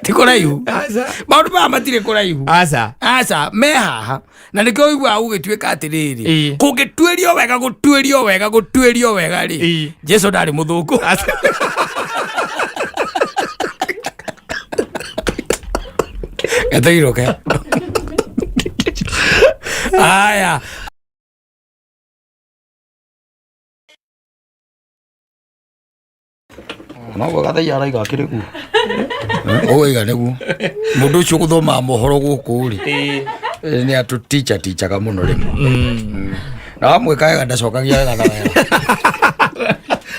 Ti kũraihu. Aca. Maũndũ maya matirĩ kũraihu. Aca. Aca, me haha, na nĩkĩo ũiguaga gũgĩtuĩka atĩrĩrĩ, kũngĩtuĩrio wega, gũtuĩrio wega, gũtuĩrio wega rĩ, Jesu ndarĩ mũthũngũ. Gatairũke aya. Noguo gathaiya araiga akĩrĩ guo ũgaiga nĩguo mũndũ ũcio gũthomaga mohoro gũkũ rĩ, nĩ atũticha tichaga mũno rĩmwe. Na wamwĩka wega ndacokagia wega na wega.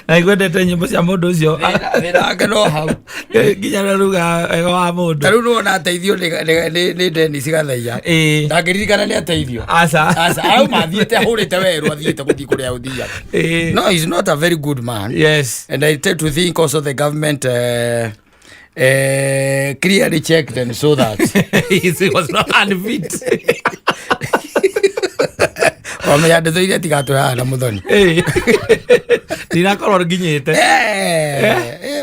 Na igwendete nyĩmbo cia mũndũ ũcio. Thĩna wake no hau. Nginya ruga wega wa mũndũ. Ta rĩu nĩwona ateithio nĩ Dennis Gathaiya. Ndangĩririkana nĩ ateithio. Aca. Aca, arauma athiĩte ahũrĩte werũ, athiĩte gũthiĩ kũrĩa ũthiaga. No, he's not a very good man. And I tend to think also the government clearly checked and saw that He was not unfit. Wamenya ndeto iria tigatwe haha na Muthoni. Ndinakorwo nginyĩte.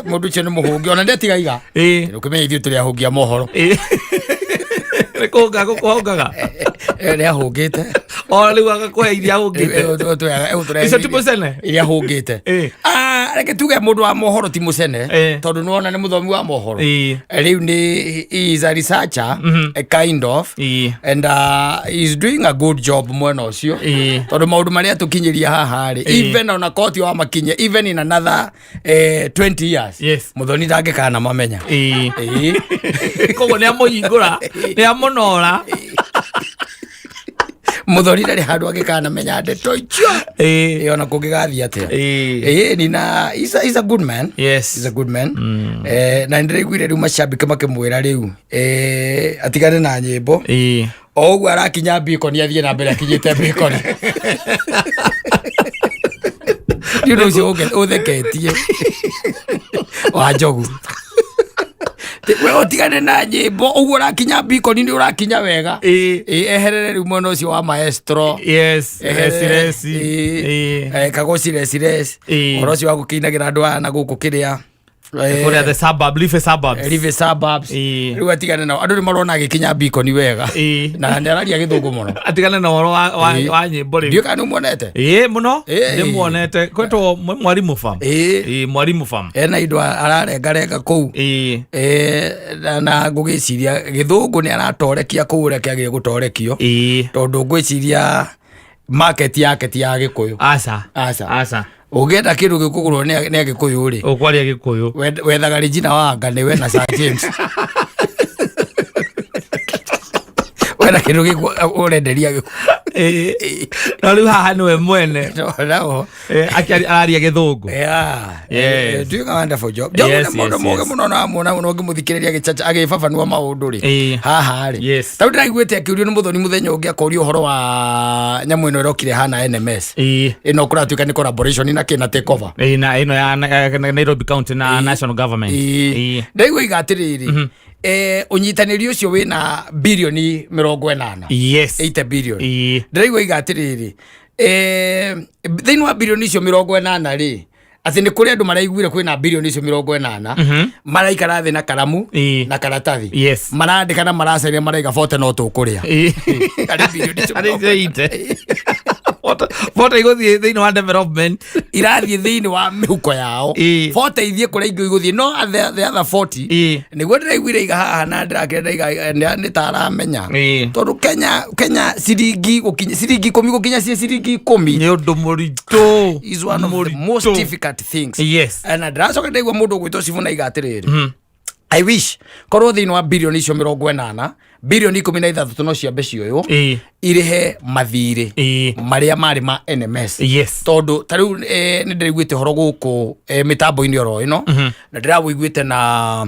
Mũndũ ũcio nĩ mũhũngi ona ndĩatigaiga. Ũkĩmenya ithuĩ tũrĩ ahũngi a mohoro. Nĩ kũhũnga gũkũhũngaga. Nĩ ahũngĩte. O rĩu agakũhe iria ahũngĩte. Icio ti mũcene? Iria ahũngĩte. Reke tuge mũndũ wa mohoro ti mũcene, tondũ nĩwona nĩ mũthomi wa mohoro. Rĩu nĩ he is a researcher, a kind of, and he is doing a good job mwena ũcio, tondũ maũndũ marĩa tũkinyĩria haha rĩ, even ona koti wa makinyia even in another 20 years, mũthoni ndangĩkana mamenya. Koguo nĩ amũhingũra, nĩ amũnora. Mũthoni ndarĩ handũ angĩkana menya ndeto icio. Ona kũngĩgathiĩ atĩa. Nina he's a good man. He's a good man. Na nĩndĩraiguire rĩu macambĩki makĩmwĩra rĩu atigane na nyĩmbo. O ũguo arakinya bikoni, athiĩ na mbere akinyĩte bikoni. Nĩ ũndũ ũcio ũtheketie wa njogu. We ũtigane na nyĩmbo, ũguo ũrakinya bikoni nĩ ũrakinya wega. Eherere rĩu mwena ũcio wa maestro. Reci reci. Kagoci reci reci. Ũhoro ũcio wa gũkĩinagĩra andũ aya na gũkũ kĩrĩa Kũrĩa the suburb, live suburbs. Live suburbs. Rĩu atigane nao, andũ nĩ marona agĩkinya bikoni wega. Na nĩ araria gĩthũngũ mũno. Atigane na ũhoro wa nyĩmbo rĩu. Ndiũĩ kana nĩ ũmuonete. Ĩĩ, mũno. Ndĩmuonete kwetwo mwarimu fam. Ĩĩ, mwarimu fam. Ena indo ararengarenga kũu. Na ngũgĩciria gĩthũngũ nĩ aratorekia kũu ũrĩa kĩagĩrĩire gũtorekio, tondũ ngwĩciria market yake ti ya gĩkũyũ. Aca. Aca. Aca. Ũngĩenda kĩndũ gĩkũgũrwo nĩ agĩkũyũ rĩ, ũkwaria gĩkũyũ. Wethaga Regina Wanga nĩwe na Sir James. Wenda kĩndũ gĩkũ ũrenderia gĩkũ. Ĩĩ. No rĩu haha nĩwe mwene. Nao. Araria gĩthũngũ. Doing a wonderful job. Njogu nĩ mũndũ mũgĩ mũno, na muona mũno ũngĩmũthikĩrĩria agĩcaca agĩbabanua maũndũ rĩ, haha rĩ, tarĩu ndĩraiguĩte akĩũrio nĩ mũthoni mũthenya ũngĩ, akorio ũhoro wa nyamũ ĩno ĩrokire hana NMS, ĩno kũratuĩka nĩ collaboration na kĩ na take over. Ĩĩ, na ĩno ya Nairobi County na national government. Ndaigua iga atĩrĩrĩ, ũnyitanĩri ũcio wĩna birioni 80, 80 billion. Ndĩraigua iga atĩrĩrĩ, thĩinĩ wa birioni icio 80 rĩ, atĩ nĩ kũrĩ andũ maraiguire kwĩna birioni icio 80, maraikara thĩ na karamu na karatathi, marandĩka na maracaria, maraiga bote no tũkũrĩa. Harĩ birioni icio Harĩ mĩrongo icio ite. Bote igũthiĩ thĩinĩ wa development. Irathiĩ thĩinĩ wa mĩhuko yao. 40 ithiĩ kũrĩa ingĩ igũthiĩ, no the other 40, nĩguo ndĩraiguire iga haha na ndĩrakĩra ndaiga nĩ ta aramenya, tondũ Kenya ciringi gũkinya ciringi 10 gũkinya ciĩ ciringi 10 Nĩ ũndũ mũritũ. is one of the most Mũritũ. difficult things. Na ndĩracoka ndaigua mũndũ ũgwĩtwo Sifuna iga atĩrĩrĩ, I wish korwo thĩinĩ wa birioni icio 80, birioni 16 no ciambe cioywo irĩhe mathirĩ marĩa marĩ ma NMS, tondũ ta rĩu nĩ ndĩraiguĩte ũhoro gũkũ mĩtambo-inĩ oro ĩno, na ndĩrawĩiguĩte na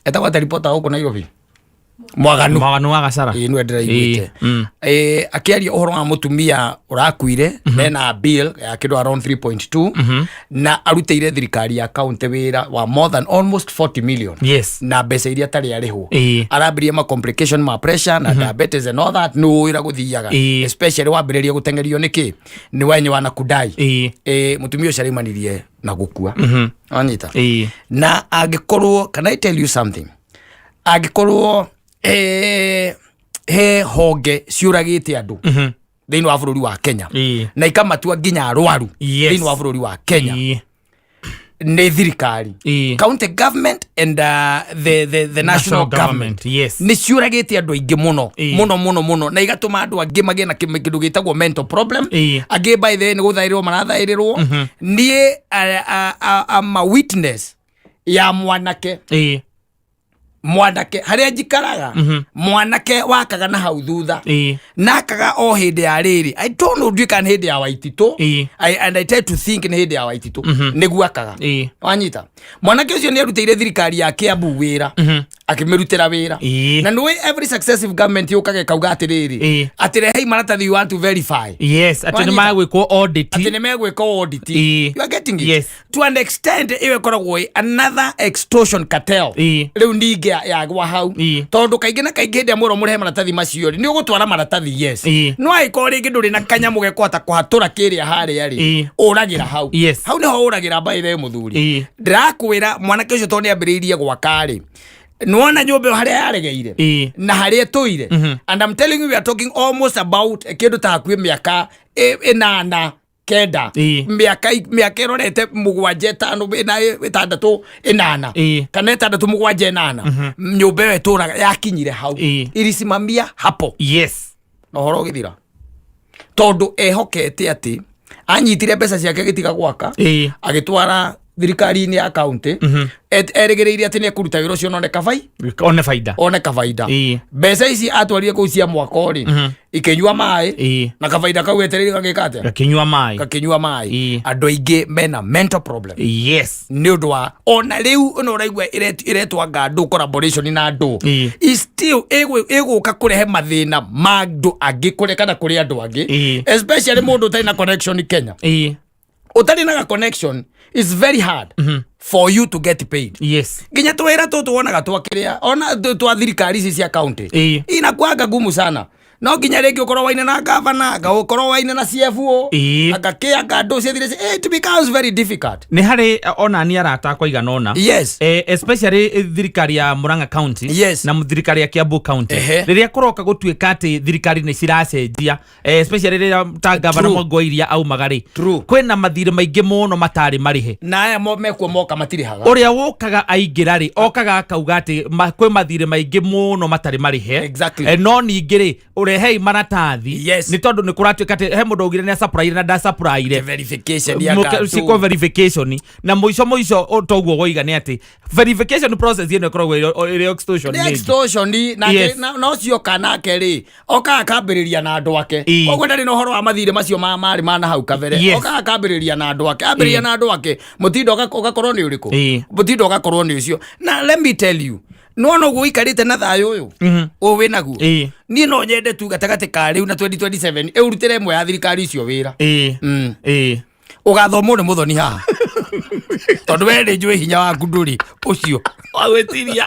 etagwo atĩa ripota gũkũ Nairobi, Mwaganu. Mwaganu wa Gacara. Ĩĩ, nĩwe ndĩraiguĩte. Akĩaria ũhoro wa mũtumia ũrakuire mena bill ya kĩndũ around 3.2, na arutĩire thirikari ya county wĩra wa more than almost 40 million na mbeca iria atarĩ arĩhwo. Arambirie ma complication ma pressure na diabetes and all that, nĩ wĩra gũthiaga, especially wambĩrĩria gũteng'erio nĩkĩ nĩ wenye wana kudai. Mũtumia ũcio araimanirie na gũkua, wanyita? Na angĩkorwo, can I tell you something, angĩkorwo he honge ciũragĩte andũ thĩinĩ wa bũrũri wa Kenya na ikamatua nginya arwaru thĩinĩ wa bũrũri wa Kenya, nĩ thirikari, county government and the national government. Nĩ ciũragĩte andũ aingĩ mũno, mũno mũno mũno, na igatũma andũ angĩ magĩe na kĩndũ gĩtagwo mental problem. Angĩ by the way nĩ gũthaĩrĩrwo marathaĩrĩrwo. Niĩ am a witness ya mwanake, mwanake harĩa njikaraga, mwanake wakaga na hau thutha, nakaga o hĩndĩ ya rĩrĩ, I don't know, ndiũĩ kana nĩ hĩndĩ ya Waititũ. And I try to think nĩ hĩndĩ ya Waititũ nĩguo akaga. Wanyita, mwanake ũcio nĩ arutĩire thirikari ya Kiambu wĩra, akĩmĩrutĩra wĩra. Na nĩũĩ every successive government yũkaga ĩkauga atĩrĩrĩ, atĩ rehei maratathi, you want to verify. Yes, atĩ nĩ Wanyita? magwĩkwo audit. Atĩ nĩ megwĩka audit. You are getting it? Yes. To an extent ĩyo ĩkoragwo ĩ another extortion cartel. Rĩu ningĩ yagwa hau, tondũ kaingĩ na kaingĩ hĩndĩ ĩrĩa mwerwo mũrehe maratathi macio rĩ, nĩ ũgũtwara maratathi, yes, no angĩkorwo rĩngĩ ndũrĩ na kanyamũ gekũhota kũhatũra kĩrĩa harĩa rĩ, ũragĩra hau. Hau nĩho ũragĩra mbaĩre mũthuri. Ndĩrakwĩra mwanake ũcio tondũ nĩ ambĩrĩirie gwaka rĩ, nĩwona nyũmba ĩyo harĩa yaregeire na harĩa ĩtũire, and I'm telling you, we are talking almost about kĩndũ ta hakuhĩ mĩaka 8, 9 Mĩaka ĩrorete 7, 5, 4, 6, 8 kana 6, 7, 8, nyũmba ĩyo ĩtũraga yakinyire hau, ilisimamia hapo na ũhoro ũgĩthira, tondũ ehokete atĩ anyitire mbeca ciake agĩtiga gwaka, agĩtwara thirikari-inĩ ya kaunti, erĩgĩrĩire atĩ nĩ ekũruta wĩra ũcio none kabai One faida. One kabaida. Mbeca ici atwarire kũu cia mwaka rĩ, ikĩnyua maĩ, na kabaida kau etereire gagĩka atĩa? Gakinyua maĩ. Gakĩnyua maĩ. Andũ aingĩ mena mental problem nĩ ũndũ wa ona rĩu ĩno ũraigua ĩretwo anga andũ collaboration na andũ is still ĩgũka kũrehe mathĩna ma andũ angĩ kũrĩa kana kũrĩ andũ angĩ, especially mũndũ ũtarĩ na connection Kenya. Ũtarĩ na connection is very hard for you to get paid. Nginya twĩra tũtũ wonaga twakĩrĩa ona twa thirikari ici cia county inakuanga ngumu sana. No nginya rĩngĩ ũkorwo waine na gavana, anga ũkorwo waine na CFO, anga kĩ, anga andũ ciathire, it becomes very difficult. Nĩ harĩ ona ni arata akwa igana ũna, especially thirikari ya Murang'a County na thirikari ya Kiambu County, rĩrĩa kũroka gũtuĩka atĩ thirikari nĩ ciracenjia, especially rĩrĩa ta gavana Mwangi Iria aumaga rĩ, kwĩna mathirĩ maingĩ mũno matarĩ marĩhe. Na aya mekuo moka matirĩhaga. Ũrĩa wokaga aingĩra rĩ, okaga akauga atĩ kwĩ mathirĩ maingĩ mũno matarĩ marĩhe. No ningĩ rĩ, ũrehei maratathi, nĩ tondũ nĩ kũratuĩka atĩ he mũndũ augire nĩ acapraire na ndacapraire. Verification ya Cikwo verification, na mũico mũico toguo woiga nĩ atĩ verification process ĩno ĩkoragwo ĩrĩ extortion Nĩ rĩngĩ. Extortion nake. Na ũcio oka nake rĩ, okaga akambĩrĩria na andũ ake. Koguo ndarĩ na ũhoro wa mathirĩ macio ma marĩ ma na hau kabere. Okaga akambĩrĩria na andũ ake, ambĩrĩria na andũ ake, mũtindo ũgakorwo nĩ ũrĩkũ? Mũtindo ũgakorwo nĩ ũcio. Na let me tell you, nona ũguo ũikarĩte na thayũ ũyũ ũyũ wĩnaguo, niĩ no nyende tu gatagatĩ ka rĩu na 2027 ĩũrutĩre ĩmwe ya thirikari icio wĩra. Ũgathomwo nĩ mũthoni haha, tondũ we nĩ njũĩ hinya waku ndũrĩ ũcio. Wagwĩtiria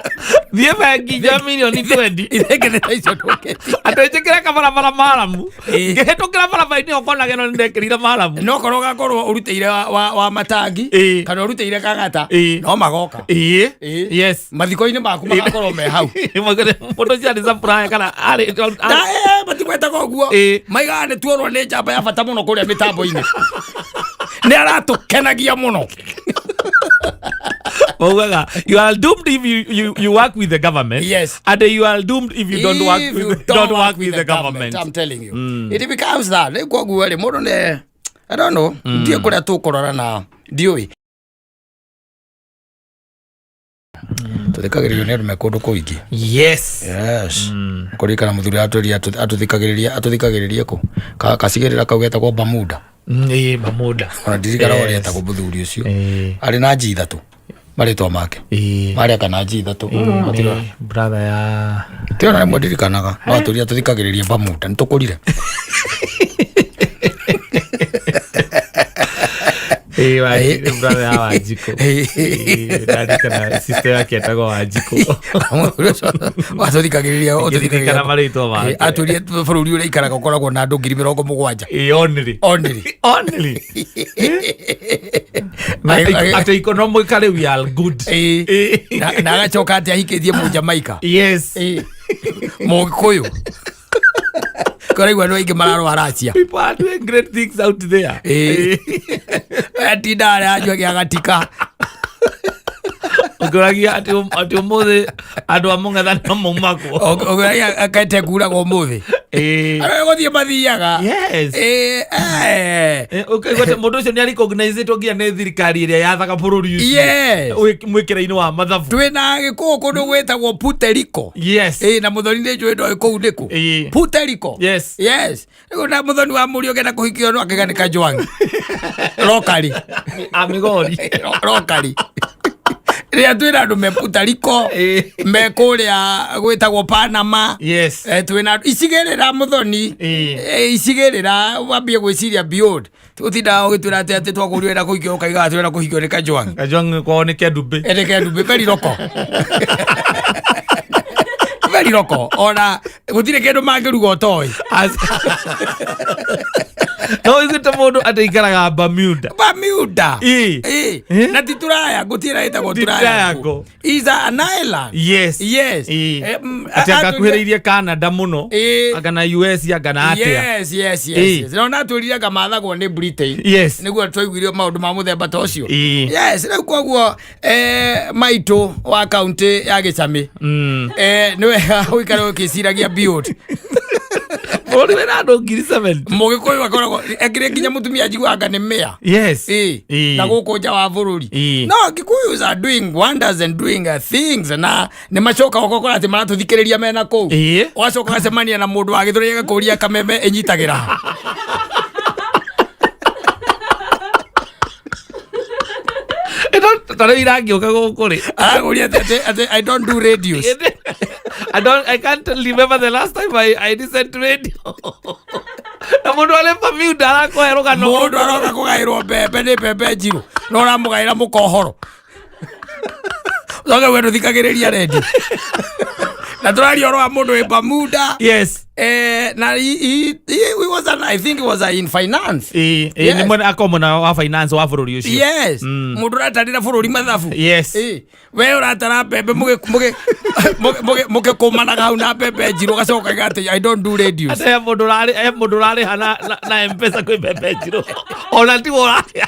thiĩ bengi njoe mirioni 20. Ithengene ta icio ndũngĩtia. Atĩ njĩkĩre kabarabara maramu, ngĩhĩtũkĩra barabara-inĩ ũkonage no nĩndekĩrire maramu. No korwo ũgakorwo ũrutĩire wa matangi kana ũrutĩire kagata, no magoka. Mathiko-inĩ maku magakorwo me hau. Mũndũ ũcio arĩ supplier kana arĩ Na matigwetaga ũguo. Maigaga nĩ tuorwo nĩ njamba ya bata mũno kũrĩa mĩtambo-inĩ, nĩ aratũkenagia mũno. Maugaga you are doomed if you work with the government and you are doomed if you don't work If with, you don't work with the government. I'm telling you, it becomes that. Rĩu koguo rĩ, mũndũ nĩ, I don't know, ndiĩ kũrĩa tũkũrora na ndiũĩ tũthikagĩrĩrio nĩ andũ me kũndũ kũingĩ. Yes, kũririkana mũthuri atwĩrire atũthikagĩrĩria kũ kacigĩrĩra kau getagwo Bermuda. Ĩĩ, Bermuda. Ona ndirikana ũrĩa etagwo mũthuri ũcio. Arĩ na nji ithatũ marĩtwa make. Marĩ aka nji ithatũ. Nĩ brother ya Tiona rĩmwe ndirikanaga no atwĩrire atũthikagĩrĩria Bermuda, nĩ tũkũrire. Ĩĩ, brother ya Wanjikũ. Ĩĩ, ndarikana sister yake etagwo Wanjikũ. Watũthikagĩrĩria. Ngĩririkana marĩtwa make. Atwĩrire bũrũri ũrĩa ikaraga ũkoragwo na andũ 70,000. Ĩĩ, only. Only. Only. Na atĩ economically we are good. Na agacoka atĩ ahikĩtie Mũjamaika. Mũgĩkũyũ kũraigua andũ aingĩ mararwara acia. People are doing great things out there. Atinda arĩa anyua gĩa gatika. Ũngĩũragia atĩ ũmũthĩ andũ a mũng'ethanĩro maumakwo. Ũngĩũragia akete kuraga ũmũthĩ. Arĩa gũthiĩ mathiaga. Ũkaigua atĩ mũndũ ũcio nĩ arecognizetwo nginya nĩ thirikari ĩrĩa yathaga bũrũri ũcio. Mwĩkĩra-inĩ wa mathabu. Twĩna gĩkũyũ kũndũ gwĩtagwo Puerto Rico. Na mũthoni nĩ njũĩ ndoĩ kũu nĩkũ. Puerto Rico. Yes, rĩu na mũthoni wa mũriũ ũngĩenda kũhikio no akĩga nĩ Kajwang rokari. Amigori. Rokari rĩrĩa twĩna andũ me Puerto Rico, me kũrĩa gwĩtagwo Panama. Twĩna icigĩrĩra mũthoni. Icigĩrĩra wambie gwĩciria beyond ũtindaga ũgĩtwĩra atĩ twakũrio wĩra kũhikio ũkaigaga twĩra kũhikio nĩ Kajwang. Kajwang kwao nĩ Kendumbĩ. Ene Kendumbĩ, very local, very local, ona gũtirĩ kĩndũ mangĩruga ũtoĩ. No ũiguĩte mũndũ atĩ aikaraga Bermuda? Bermuda. Ĩ. Ĩ. Eh? Na ti triangle, ti ĩrĩa ĩtagwo Ti triangle. triangle. Is an island. Yes. Yes. Ĩ. Eh, Atĩ anga akuhĩrĩirie Canada mũno. Ĩ. Anga na US, anga na atĩa. Yes. Ĩ. Yes. Na ona twĩrire anga mathagwo nĩ Britain. Yes. Nĩguo twaiguire maũndũ ma mũthemba ta ũcio. Ĩ. Yes, rĩu koguo maitũ wa kaunti ya Gĩcamĩ. Nĩ wega ũikare ũkĩciragia build. Bũrũri wĩna andũ 70,000. Mũgĩkũyũ akoragwo ekĩrĩ nginya mũtumia njiguaga nĩ mĩa. Yes. Ĩ. Ĩ. Na gũkũ nja wa bũrũri. Ĩ. No Kikuyus are doing wonders and doing things, na nĩ macokaga ũgakora atĩ maratũthikĩrĩria mena kũu. Ĩ. Ũgacoka ũgacemania na mũndũ wa Gĩthũri, agakũria kameme ĩnyitagĩra ha. Ĩno ta rĩu irangĩũka gũkũ rĩ. Aragũria atĩ I don't do radios. I can't remember the last time I listened to radio. Na mũndũ arĩ Bermuda arakũhe rũgano. Mũndũ aroka kũgaĩrwo mbembe nĩ mbembe njirũ, no ũramũgaĩra mũkohoro. Ũcoke we ndũthikagĩrĩria redio. Na tũraria ũhoro wa mũndũ wĩ Bermuda. Yes. Na he was an, I think he was in finance. Ĩ, Yes. nĩ mwena akorwo mwena wa finance wa bũrũri ũcio. Yes. Mũndũ ũratarĩra bũrũri mathabu. Yes. Ĩ, we ũratara mbembe mũgĩkũmanaga hau na mbembe njirũ, ũgacoka ũkauga atĩ I don't do radios. Ate he mũndũ ũrarĩha na M-Pesa kwĩ mbembe njirũ. Ona tiwe ũrarĩha.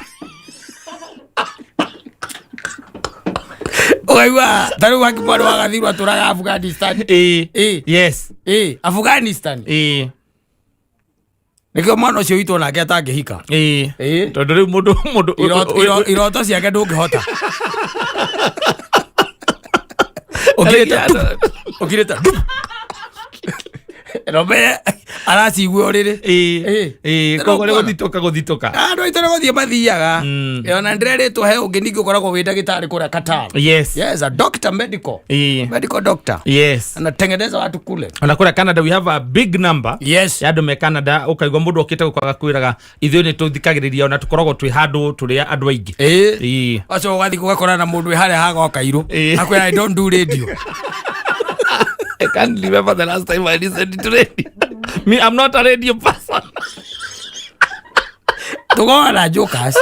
Ũkaigua ta rĩu haki mwarĩ wa Gathirũ atũraga Afghanistan. Ĩ. Ĩ. Yes. Ĩ, Afghanistan. Ĩ. Nĩkĩo mwana ũcio witũ onake atangĩhika. Ĩ. Ĩ. Tondũ rĩu mũndũ Iroto ciake ndũngĩhota. Ũkirĩte tu. Ũkirĩte tu. Robe aracigua ũrĩrĩ. Ĩ. Ĩ. Ĩ, koguo nĩ gũthitũka gũthitũka. Andũ aitũ nĩ gũthiĩ mathiaga. Ona ndĩrerĩtwo he ũngĩ ningĩ ũkoragwo wĩ ndagĩtarĩ kũrĩa Qatar. Yes. Yes, a doctor, medical. Ĩ. Medical doctor. Yes. Anatengeneza watu kule. Ona kũrĩa Canada we have a big number Yes. ya andũ me Canada, ũkaigua mũndũ okĩte gũkũ agakwĩraga ithuĩ nĩ tũthikagĩrĩria ona tũkoragwo twĩ handũ tũrĩ andũ aingĩ. Ĩ. Ĩ. Wacoka ũgathiĩ ũgakora na mũndũ wĩ harĩa hagoka kairũ. Ĩ. Akwĩra I don't do radio. I can't remember the last time I listened to radio. Me, I'm not a radio person. Tũkoragwo na jokers.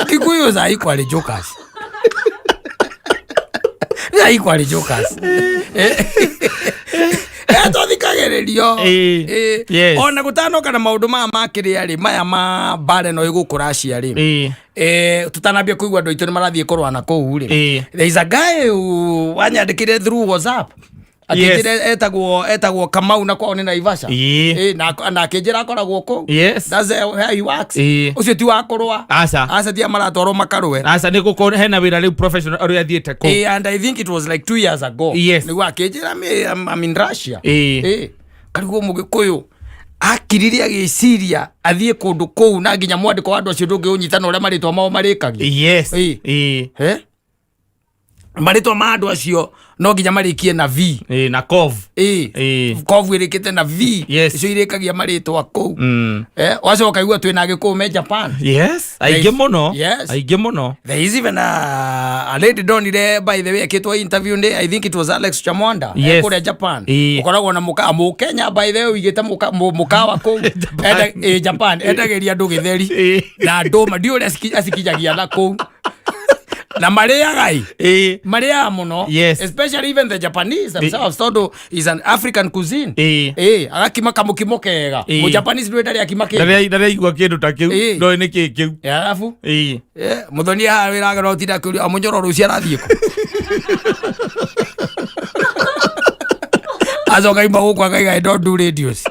Kikuyu za equally jokers. Za equally jokers. Tũthikagĩrĩrio. Ĩ. Ĩ. Yes. Ona gũtanoka na maũndũ maya ma kĩrĩa rĩ, maya ma mbara ĩno ĩgũkũ Russia rĩ. Ĩ. Tutanambia kũigua andũ aitũ nĩ marathiĩ kũrũa na kũu rĩ. Ĩ. There is a guy who wanyandĩkire through WhatsApp. Akĩnjĩra etagwo Kamau na kwao nĩ Naivasha. Ĩ. Ĩ, na akĩnjĩra akoragwo kũu. Yes. That's where he works. Ĩ. Ũcio ti wa kũrũa. Aca. Aca, ti maratwarwo makarũe. Aca, nĩ gũkorwo hena wĩra rĩu professional ũrĩa athiĩte kũu. Ĩ, and I think it was like 2 years ago. Yes. Nĩguo akĩnjĩra me I'm in Russia. Ĩ. Ĩ, karigwo mũgĩkũyũ akirire agĩciria athiĩ kũndũ kũu na nginya mwandĩko wa andũ acio ndũngĩũnyita na ũrĩa marĩtwa mao marĩkagia. Yes. Ĩ. Ĩ. He? Marĩtwa ma andũ acio no nginya marĩkie na V. Ĩ, na kov. Ĩ. Ĩ. Kovu ĩrĩkĩte na V. Yes. Icio irĩkagia marĩtwa kũu. Wacoka ũkaigua twĩna Agĩkũyũ me Japan. Yes. Aingĩ mũno. Yes. Aingĩ mũno. There is even a lady ndonire, by the way, akĩtwo interview nĩ, I think it was Alex Chamwanda. Yes. Kũrĩa Japan. Ĩ. Ũkoragwo na mũka mũkenya, by the way, ũigĩte mũkawa kũu. Japan. Ĩ, Japan endagĩria andũ gĩtheri Ĩ. na ndũma, ndiũ ũrĩa acikinyagia na kũu na marĩaga ĩ. Ĩ. Marĩaga mũno. Yes. Especially even the Japanese themselves, tondũ is an African cuisine. Ĩ. Ĩ, agakima kamũkimo kega. Ĩ. Mũjapanese ndũĩ ndarĩ akima kĩndũ. Ndarĩa kĩndũ ta kĩu. Ĩ. Ndoĩ nĩ kĩ kĩu. Arabu Ĩ. Mũthoni haha wĩraga no tinda akĩũria amũnyoro rũciũ arathiĩ kũ, acoka ima gũkũ akaiga I don't do radios.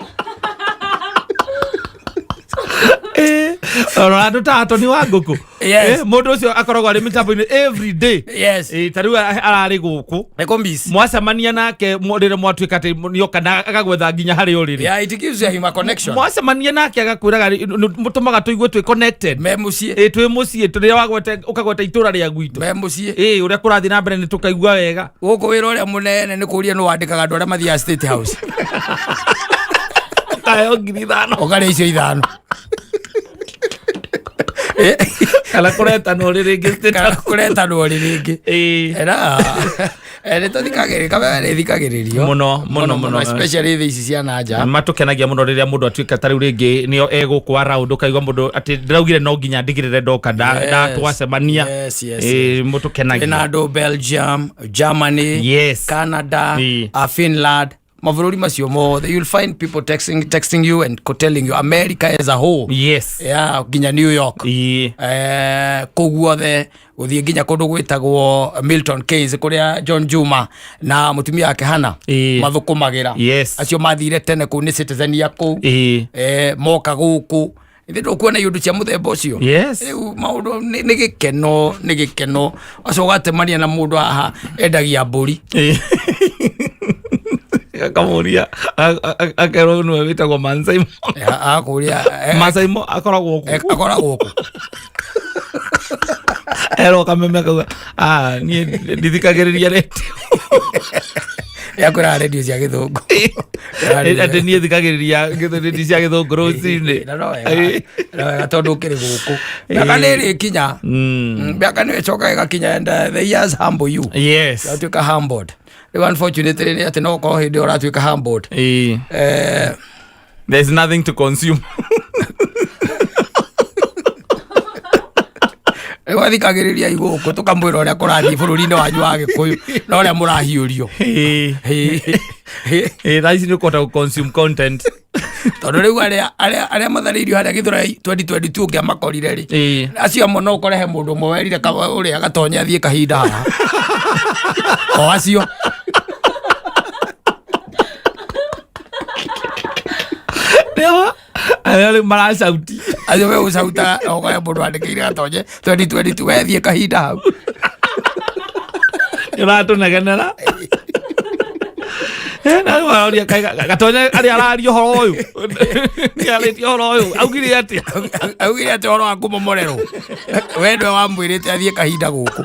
Ona andũ ta Atoni wa ngũkũ. Yes. Mũndũ ũcio akoragwo arĩ mĩtambo-inĩ every day. Yes. Ĩ, ta rĩu ararĩ gũkũ. Nĩkũmiss. Mwacemania nake rĩrĩa mwatuĩka atĩ nĩoka na agagwetha nginya harĩa ũrĩrĩ. Yeah, it gives you a connection. Mwacemania nake agakwĩraga mũtũmaga tũigue twĩ connected. Me mũciĩ. Ĩ, twĩ mũciĩ rĩrĩa wagwete ũkagweta itũra rĩa gwitũ. Me mũciĩ. Ĩ, ũrĩa kũrathiĩ na mbere nĩ tũkaigua wega. Gũkũ wĩra ũrĩa mũnene nĩ kũria nĩ wandĩkaga andũ arĩa mathiaga State House. Ũkaheo 5,000. Ũkarĩa icio 5. Kana kũretanwo rĩ rĩngĩ. Kana kũretanwo rĩ rĩngĩ. Era nĩ tũthikagĩrĩria, Kameme nĩ ĩthikagĩrĩrio. Mũno, mũno, mũno. Especially thĩ ici cia na nja. Matũkenagia mũno rĩrĩa mũndũ atuĩka ta rĩu rĩngĩ nĩo egũkũ around, ũkaigua mũndũ atĩ ndĩraugire no nginya ndigĩrĩre ndoka ndatwacemania. Yes. Mũtũkenagia. Ĩna andũ Belgium, Germany, Canada, Finland, mabũrũri macio mothe. You'll find people texting you and telling you America as a whole. Yeah, nginya New York. Kũu guothe gũthiĩ nginya kũndũ gwĩtagwo Milton Keynes, kũrĩa John Juma na mũtumia wake Hannah mathũkũmagĩra. Acio mathire tene kũu nĩ citizen ya kũu. Moka gũkũ ithe ndũkuona iũndũ cia mũthemba ũcio. Rĩu maũndũ nĩ gĩkeno, nĩ gĩkeno. Ũcio ũgatemania na mũndũ haha endagia mbũri. Akamũria, akerwo nĩwe wĩtagwo Mansaimo. Akũria Mansaimo akoragwo kũ? Akoragwo kũ? Erwo Kameme, akauga, "Ah, niĩ ndithikagĩrĩria redio." Yakwĩraga redio cia Gĩthũngũ. Atĩ niĩ thikagĩrĩria redio cia Gĩthũngũ rũcinĩ. Na no wega, no wega, tondũ ũkĩrĩ gũkũ mĩaka nĩ ĩrĩkinya. Mĩaka nĩ ĩcokaga ĩgakinya and the years humble you. Ũgatuĩka humbled. Rĩu unfortunately nĩ atĩ no ũkorwo hĩndĩ ĩyo ũratuĩka humbled, There's nothing to consume. Rĩu athikagĩrĩria igũkũ tũkamwĩra ũrĩa kũrathiĩ bũrũri-inĩ wanyu wa Gĩkũyũ na ũrĩa mũrahiũrio. Thaa ici nĩ ũkũhota gũ consume content. Tondũ rĩu arĩa matharĩirio harĩa Gĩthũrai 2022 ũngĩamakorire rĩ, acio amwe no ũkore he mũndũ ũmwe werire ũrĩa Gatonye athiĩ kahinda haha, o acio. Nĩo arĩa rĩu maracauti. Acio megũcauta, ũkore mũndũ andĩkĩire Gatonye 2022, wethiĩ kahinda hau. Nĩ ũratũnegenera. Na rĩu aroria kaĩ Gatonye arĩa araria ũhoro ũyũ, nĩ arĩtie ũhoro ũyũ, augire atĩa? Augire atĩ ũhoro wa kũmomorerwo we ndwe wamwĩrĩte athiĩ kahinda gũkũ.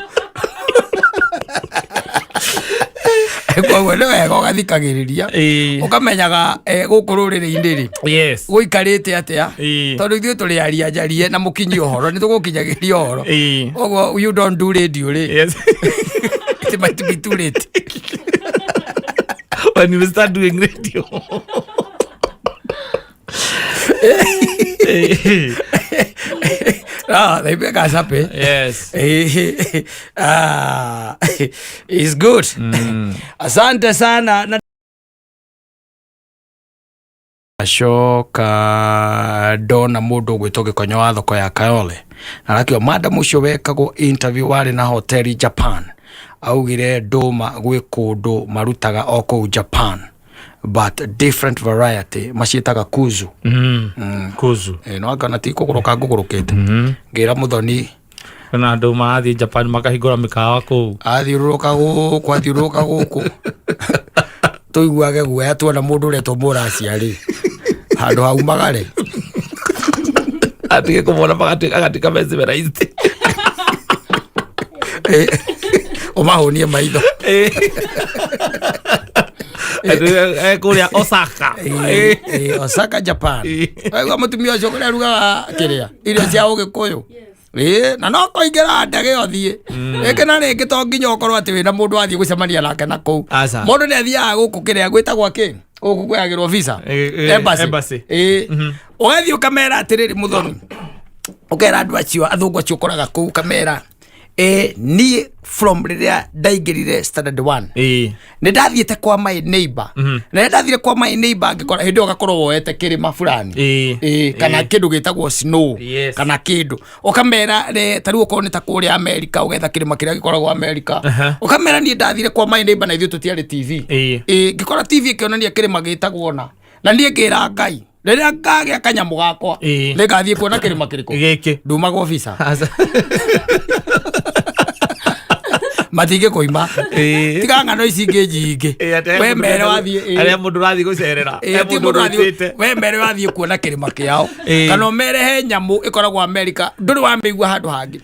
Koguo nĩ wega ũgathikagĩrĩria, ũkamenyaga gũkũ rũrĩrĩ-inĩ rĩ, gũikarĩte atĩa, tondũ ithuĩ tũrĩ aria njarie na mũkinyi ũhoro, nĩ tũgũkinyagĩria ũhoro. Koguo you don't do radio rĩ, it might be too late. When you start doing radio. Ah, naipeka sape. Ah, it's good. Asante sana na acoka ndona mũndũ ũgwĩtwo Gĩkonyo wa thoko ya Kayole, na arakiuga madam ũcio wekagwo interview warĩ na hoteli Japan augire ndũma gwĩ kũndũ marutaga o kũu Japan, but different variety, maciĩtaga kuzu. Kuzu. No anga ti kũgũrũka ngũgũrũkĩte ngĩra Mũthoni. Kwĩna andũ marathiĩ Japan makahingũra mĩkawa kũu. Athiũrũrũka gũkũ, athiũrũrũka gũkũ, tũiguage guoya tuona mũndũ ũretwo mũracia rĩ, handũ haumagare. Atige kũmona magatuĩka agatuĩka mesmerized. Ũmahũnie maitho. Kũrĩa Osaka. Osaka, Japan. Waigua mũtumia ũcio kũrĩa arugaga kĩrĩa irio cia Ũgĩkũyũ. Ĩĩ, na no kũingĩra ndege ũthiĩ rĩngĩ na rĩngĩ, to nginya ũkorwo atĩ wĩna mũndũ wathiĩ gũcemania nake na kũu. Aca. Mũndũ nĩ athiaga gũkũ kĩrĩa gwĩtagwo kĩ, gũkũ kwĩyagĩrwo visa. Embassy. Embassy. Ĩĩ, ũgathiĩ ũkamera atĩrĩrĩ, Mũthoni, ũkera andũ acio athũngũ acio ũkoraga kũu, ũkamera niĩ from rĩrĩa ndaingĩrire standard one nĩ ndathiĩte kwa my neighbor, na rĩrĩa ndathire kwa my neighbor ngĩkora hĩndĩ ĩyo gakorwo woete kĩrĩma fulani, kana kĩndũ gĩtagwo snow, kana kĩndũ ũkamera ta rĩu okorwo nĩ ta kũrĩa America, ũgetha kĩrĩma kĩrĩa gĩkoragwo America. Ũkamera niĩ ndathire kwa my neighbor na ithuĩ tũtiarĩ TV. Ngĩkora TV ĩkĩonania kĩrĩma gĩtagwo na niĩ ngĩra Ngai rĩrĩa ngagĩa kanyamũ gakwa nĩngathiĩ kuona kĩrĩma kĩrĩkũ. Gĩkĩ. Ndumagwo visa. Aca. Matingĩkũima. Tiga ng'ano ici ingĩ nyingĩ. Atĩ we mere wathiĩ arĩa mũndũ ũrathiĩ gũcerera. He ti mũndũ mũndũ ũrathiĩ ũrutĩte. We mere wathiĩ kuona kĩrĩma kĩao, kana ũmere he nyamũ ĩkoragwo Amerika ndũrĩ wamĩigua handũ hangĩ.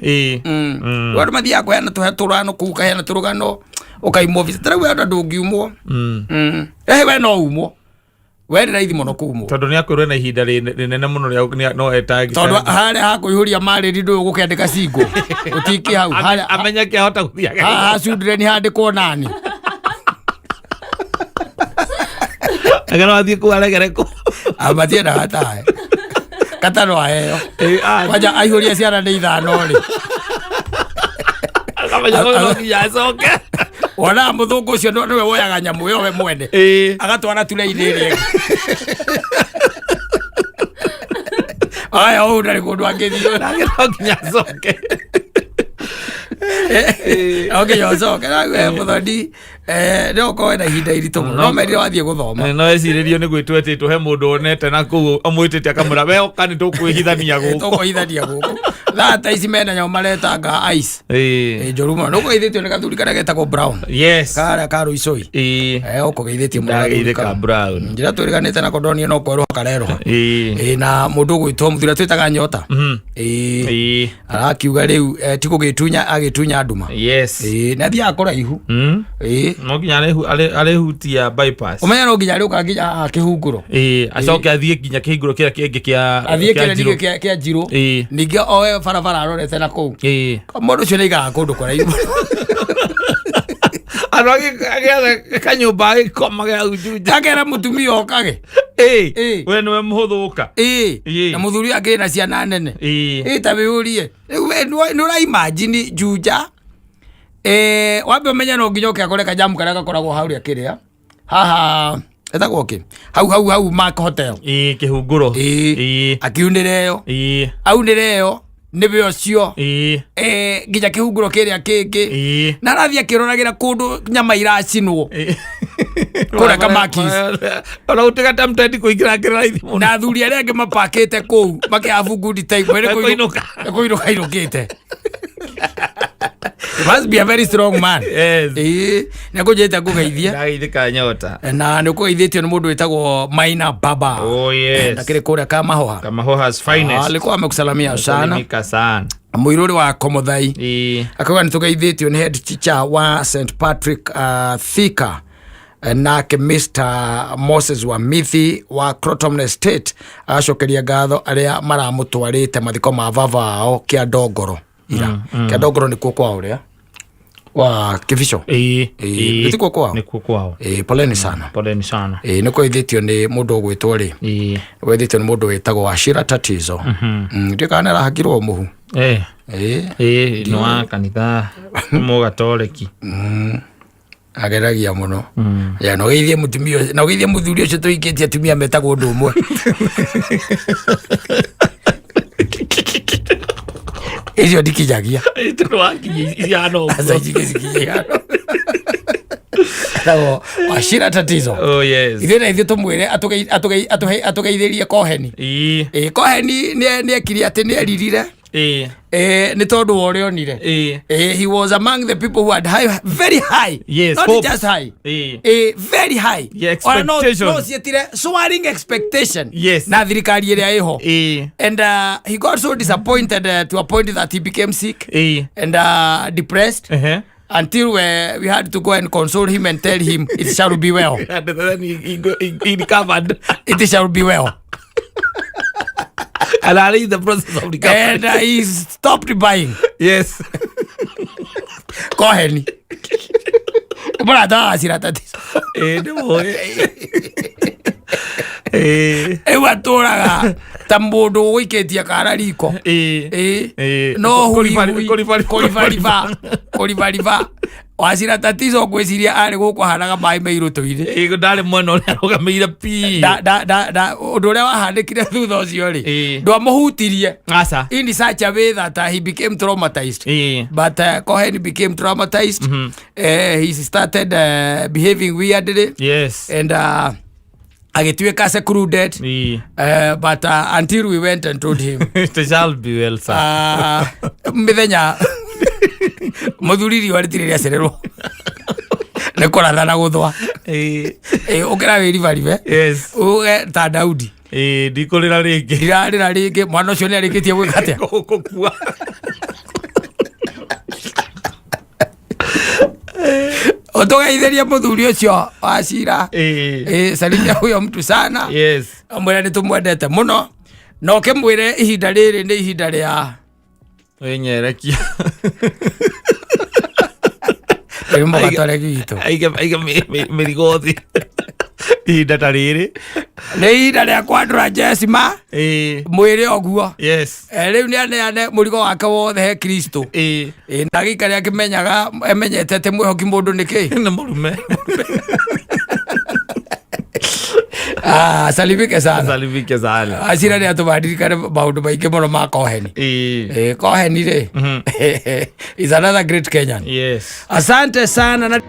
Rĩu andũ mathiaga kũheana tũhe tũrano kũu, kaheana tũrũgano ũkaimwo visa. Ta rĩu we ona ndũngiumwo. We no umwo. We nĩ raithi mũno kumwo. Tondũ nĩ akwĩrwo na ihinda rĩnene mũno rĩa no etangi. Tondũ harĩa hakũihũria marĩri ndũĩ ũgũkĩandĩka single ũtiki hau harĩa. Amenye kĩahota gũthiaga. Haha children handĩkwo nani. Agera wathiĩ kũu aregere kũ. Amatiendaga tae katano aheo. Kwanja aihũria ciana nĩ ithano rĩ. Akamenya no nginya acoke. Wonaga mũthũngũ ũcio nĩwe woyaga nyamũ ĩyo we mwene agatwara turei-inĩ ĩrĩa ĩngĩ. Aya ũũ ndarĩ kũndũ angĩthiĩ. Nake no nginya acoke. No nginya ũcoke. Na mũthoni no ũkorwo na ihinda iritũ mũno no merire wathiĩ gũthoma. No ecirĩrio nĩ gwĩtwo etĩtwo he mũndũ onete na kũu amwĩtĩte akamwĩra we ũka nĩ tũkwĩhithania gũkũ. Tũkwĩhithania gũkũ. Thaa ta ici mena nyamũ maretanga ice. Njũru mũno. Nĩ ũkũgeithĩtio nĩ gathuri karĩa getagwo Brown. Yes. Karĩa ka Rũicũi. Ũkũgeithĩtio mũno gathuri Ndageithĩka kau. Brown. Njĩra twĩrĩganĩte nako ndonire no kwerũha karerũha. Na mũndũ ũgwĩtwo mũthuri ũrĩa twĩtaga Nyota. Arakiuga rĩu ti gũgĩtunya agĩtunya nduma. Yes. Nĩ athiaga kũraihu. No nginya arĩhutia bypass. Ũmenye no nginya arĩũka nginya haha kĩhunguro. Acoke athiĩ nginya kĩhingũro kĩrĩa kĩngĩ kĩa Athiĩ kĩa kĩrĩa Njirũ. ningĩ kĩa Njirũ. Ningĩ oe barabara arorete na kũu. Mũndũ ũcio nĩ aigaga kũndũ kũraihu. Andũ agĩetha kanyũmba agĩkoma gĩa Juja. Akera mũtumia okage. We nĩwe mũhũthũ ũka. Na mũthuri akĩrĩ na ciana nene. Ta wĩyũrie. Rĩu we nĩ ũra imagine Juja. Wambe ũmenye no nginya ũke akore kajamu karĩa gakoragwo hau rĩa kĩrĩa. Haha etagwo kĩ? Hau hau hau Mark Hotel. Kĩhunguro. Akiunĩre ĩyo. Aunĩre ĩyo nĩwe ũcio. Nginya kĩhunguro kĩrĩa kĩngĩ. Na arathiĩ akĩroragĩra kũndũ nyama iracinwo. Kũrĩa Kamakis. Ona gũtuĩka ta mtendi kũingĩra akĩrĩ raithi mũno. Na athuri arĩa angĩ mapakĩte kũu makĩhabu good time. We nĩ Kũinũka. nĩ kũinũka ainũkĩte. He must be a very strong man. Yes. Nĩ ngũnjĩte ngũgeithie. Ndageithĩka Nyota. Na nĩ ũkũgeithĩtio nĩ mũndũ wĩtagwo Maina Baba. Oh, yes. Ndakĩrĩ kũrĩa Kamahoha. Kamahoha's finest. Alikuwa amekusalamia sana. Salimika sana. Mũirũrĩ wa Komothai. Akauga nĩ tũgeithĩtio nĩ head teacher wa St Patrick Thika nake Mr Moses wa Mithi wa Croton Estate agacokeria ngatho arĩa maramũtwarĩte mathiko ma baba wao kĩa Ndongoro ira. Kĩa Ndongoro nĩkuo kwa ũrĩa wa Kĩbico. Nĩtikuo kwao? Nĩkuo kwao. Poleni sana. Poleni sana. Nĩ kũgeithĩtio nĩ mũndũ ũgwĩtwo rĩ? Kũgeithĩtio nĩ mũndũ wĩtagwo Wachira Tatizo. Ndiũĩ kana nĩ arahakirwo mũhu. Nĩ wa kanitha mũgatoreki. Ageragia mũno. Ya, na ũgeithie mũtumia ũcio, na ũgeithie mũthuri ũcio tũhikĩtie atumia metagwo ũndũ ũmwe. Icio ndikinyagia. Tondũ wakinyia icihana ũguo. Aca ici cikinya ihana. Etagwo Wachira Tatizo. Oh, yes. Ithuĩ na ithuĩ tũmwĩre atũgeithĩrie Koheni. Koheni nĩ ekire atĩ nĩ eririre. Nĩ tondũ wa ũrĩa onire. He was among the people who had high, very high. Yes, Not hopes. just high. Very high. Yeah, Ona expectations. no ciĩtire soaring expectation. Yes. Na thirikari ĩrĩa ĩho. And he got so disappointed to a point that he became sick. And depressed. Until we had to go and console him and tell him it shall be well. And then he recovered. It shall be well. And I in the process of recovery. And he stopped buying. Yes. Koheni. Mũrata wa Wachira Tatizo. Nĩ mũĩ. Rĩu atũraga ta mũndũ ũgũikĩtie kara riko. No hui hui. Kũribariba. Kũribariba. Wachira Tatizo ngwĩciria arĩ gũkũ ahanaga maĩ me irũtũ-inĩ. Ndarĩ mwena ũrĩa arũgamĩire pi. Ũndũ ũrĩa wahanĩkire thutha ũcio rĩ, ndwamũhutirie. Aca. In such a way that he became traumatized. But Cohen became traumatized. He started behaving weirdly. Yes. And agĩtuĩka secluded. But until we went and told him. It shall be well, sir. Mĩthenya mũthuri riũa rĩtirĩ rĩacererwo nĩ kũratha na gũthũa. Ũkĩra wĩribaribe. Yes. Uge ta Daudi. Ndikũrĩra rĩngĩ. Ndirarĩra rĩngĩ. Mwana ũcio nĩ arĩkĩtie gwĩka atĩa? Gũkua. Ũtũgeithĩrie mũthuri ũcio wa cira. Ĩĩ. Ĩ, salimia huyo mtu sana. Yes. Mwĩre nĩ tũmwendete mũno na ũkĩmwĩre ihinda rĩrĩ nĩ ihinda rĩa Wĩnyerekia. Rĩu mũgatware gitũ. Aige aige mĩrigo thĩ. Ihinda ta rĩrĩ. Nĩ ihinda rĩa kwandũra jesima Ĩĩ. mwĩrĩ ũguo. Yes. Rĩu nĩ aneane mũrigo wake wothe he Kristo. Ĩĩ. Na gĩikare akĩmenyaga emenyete atĩ mwĩhoki mũndũ nĩ kĩ. Nĩ mũrume. Ah, salimike sana. Salimike sana. Acira nĩ atũmandirikane maũndũ maingĩ mũno ma Koheni. Ĩĩ. Koheni rĩ is another great Kenyan. Yes. Asante sana na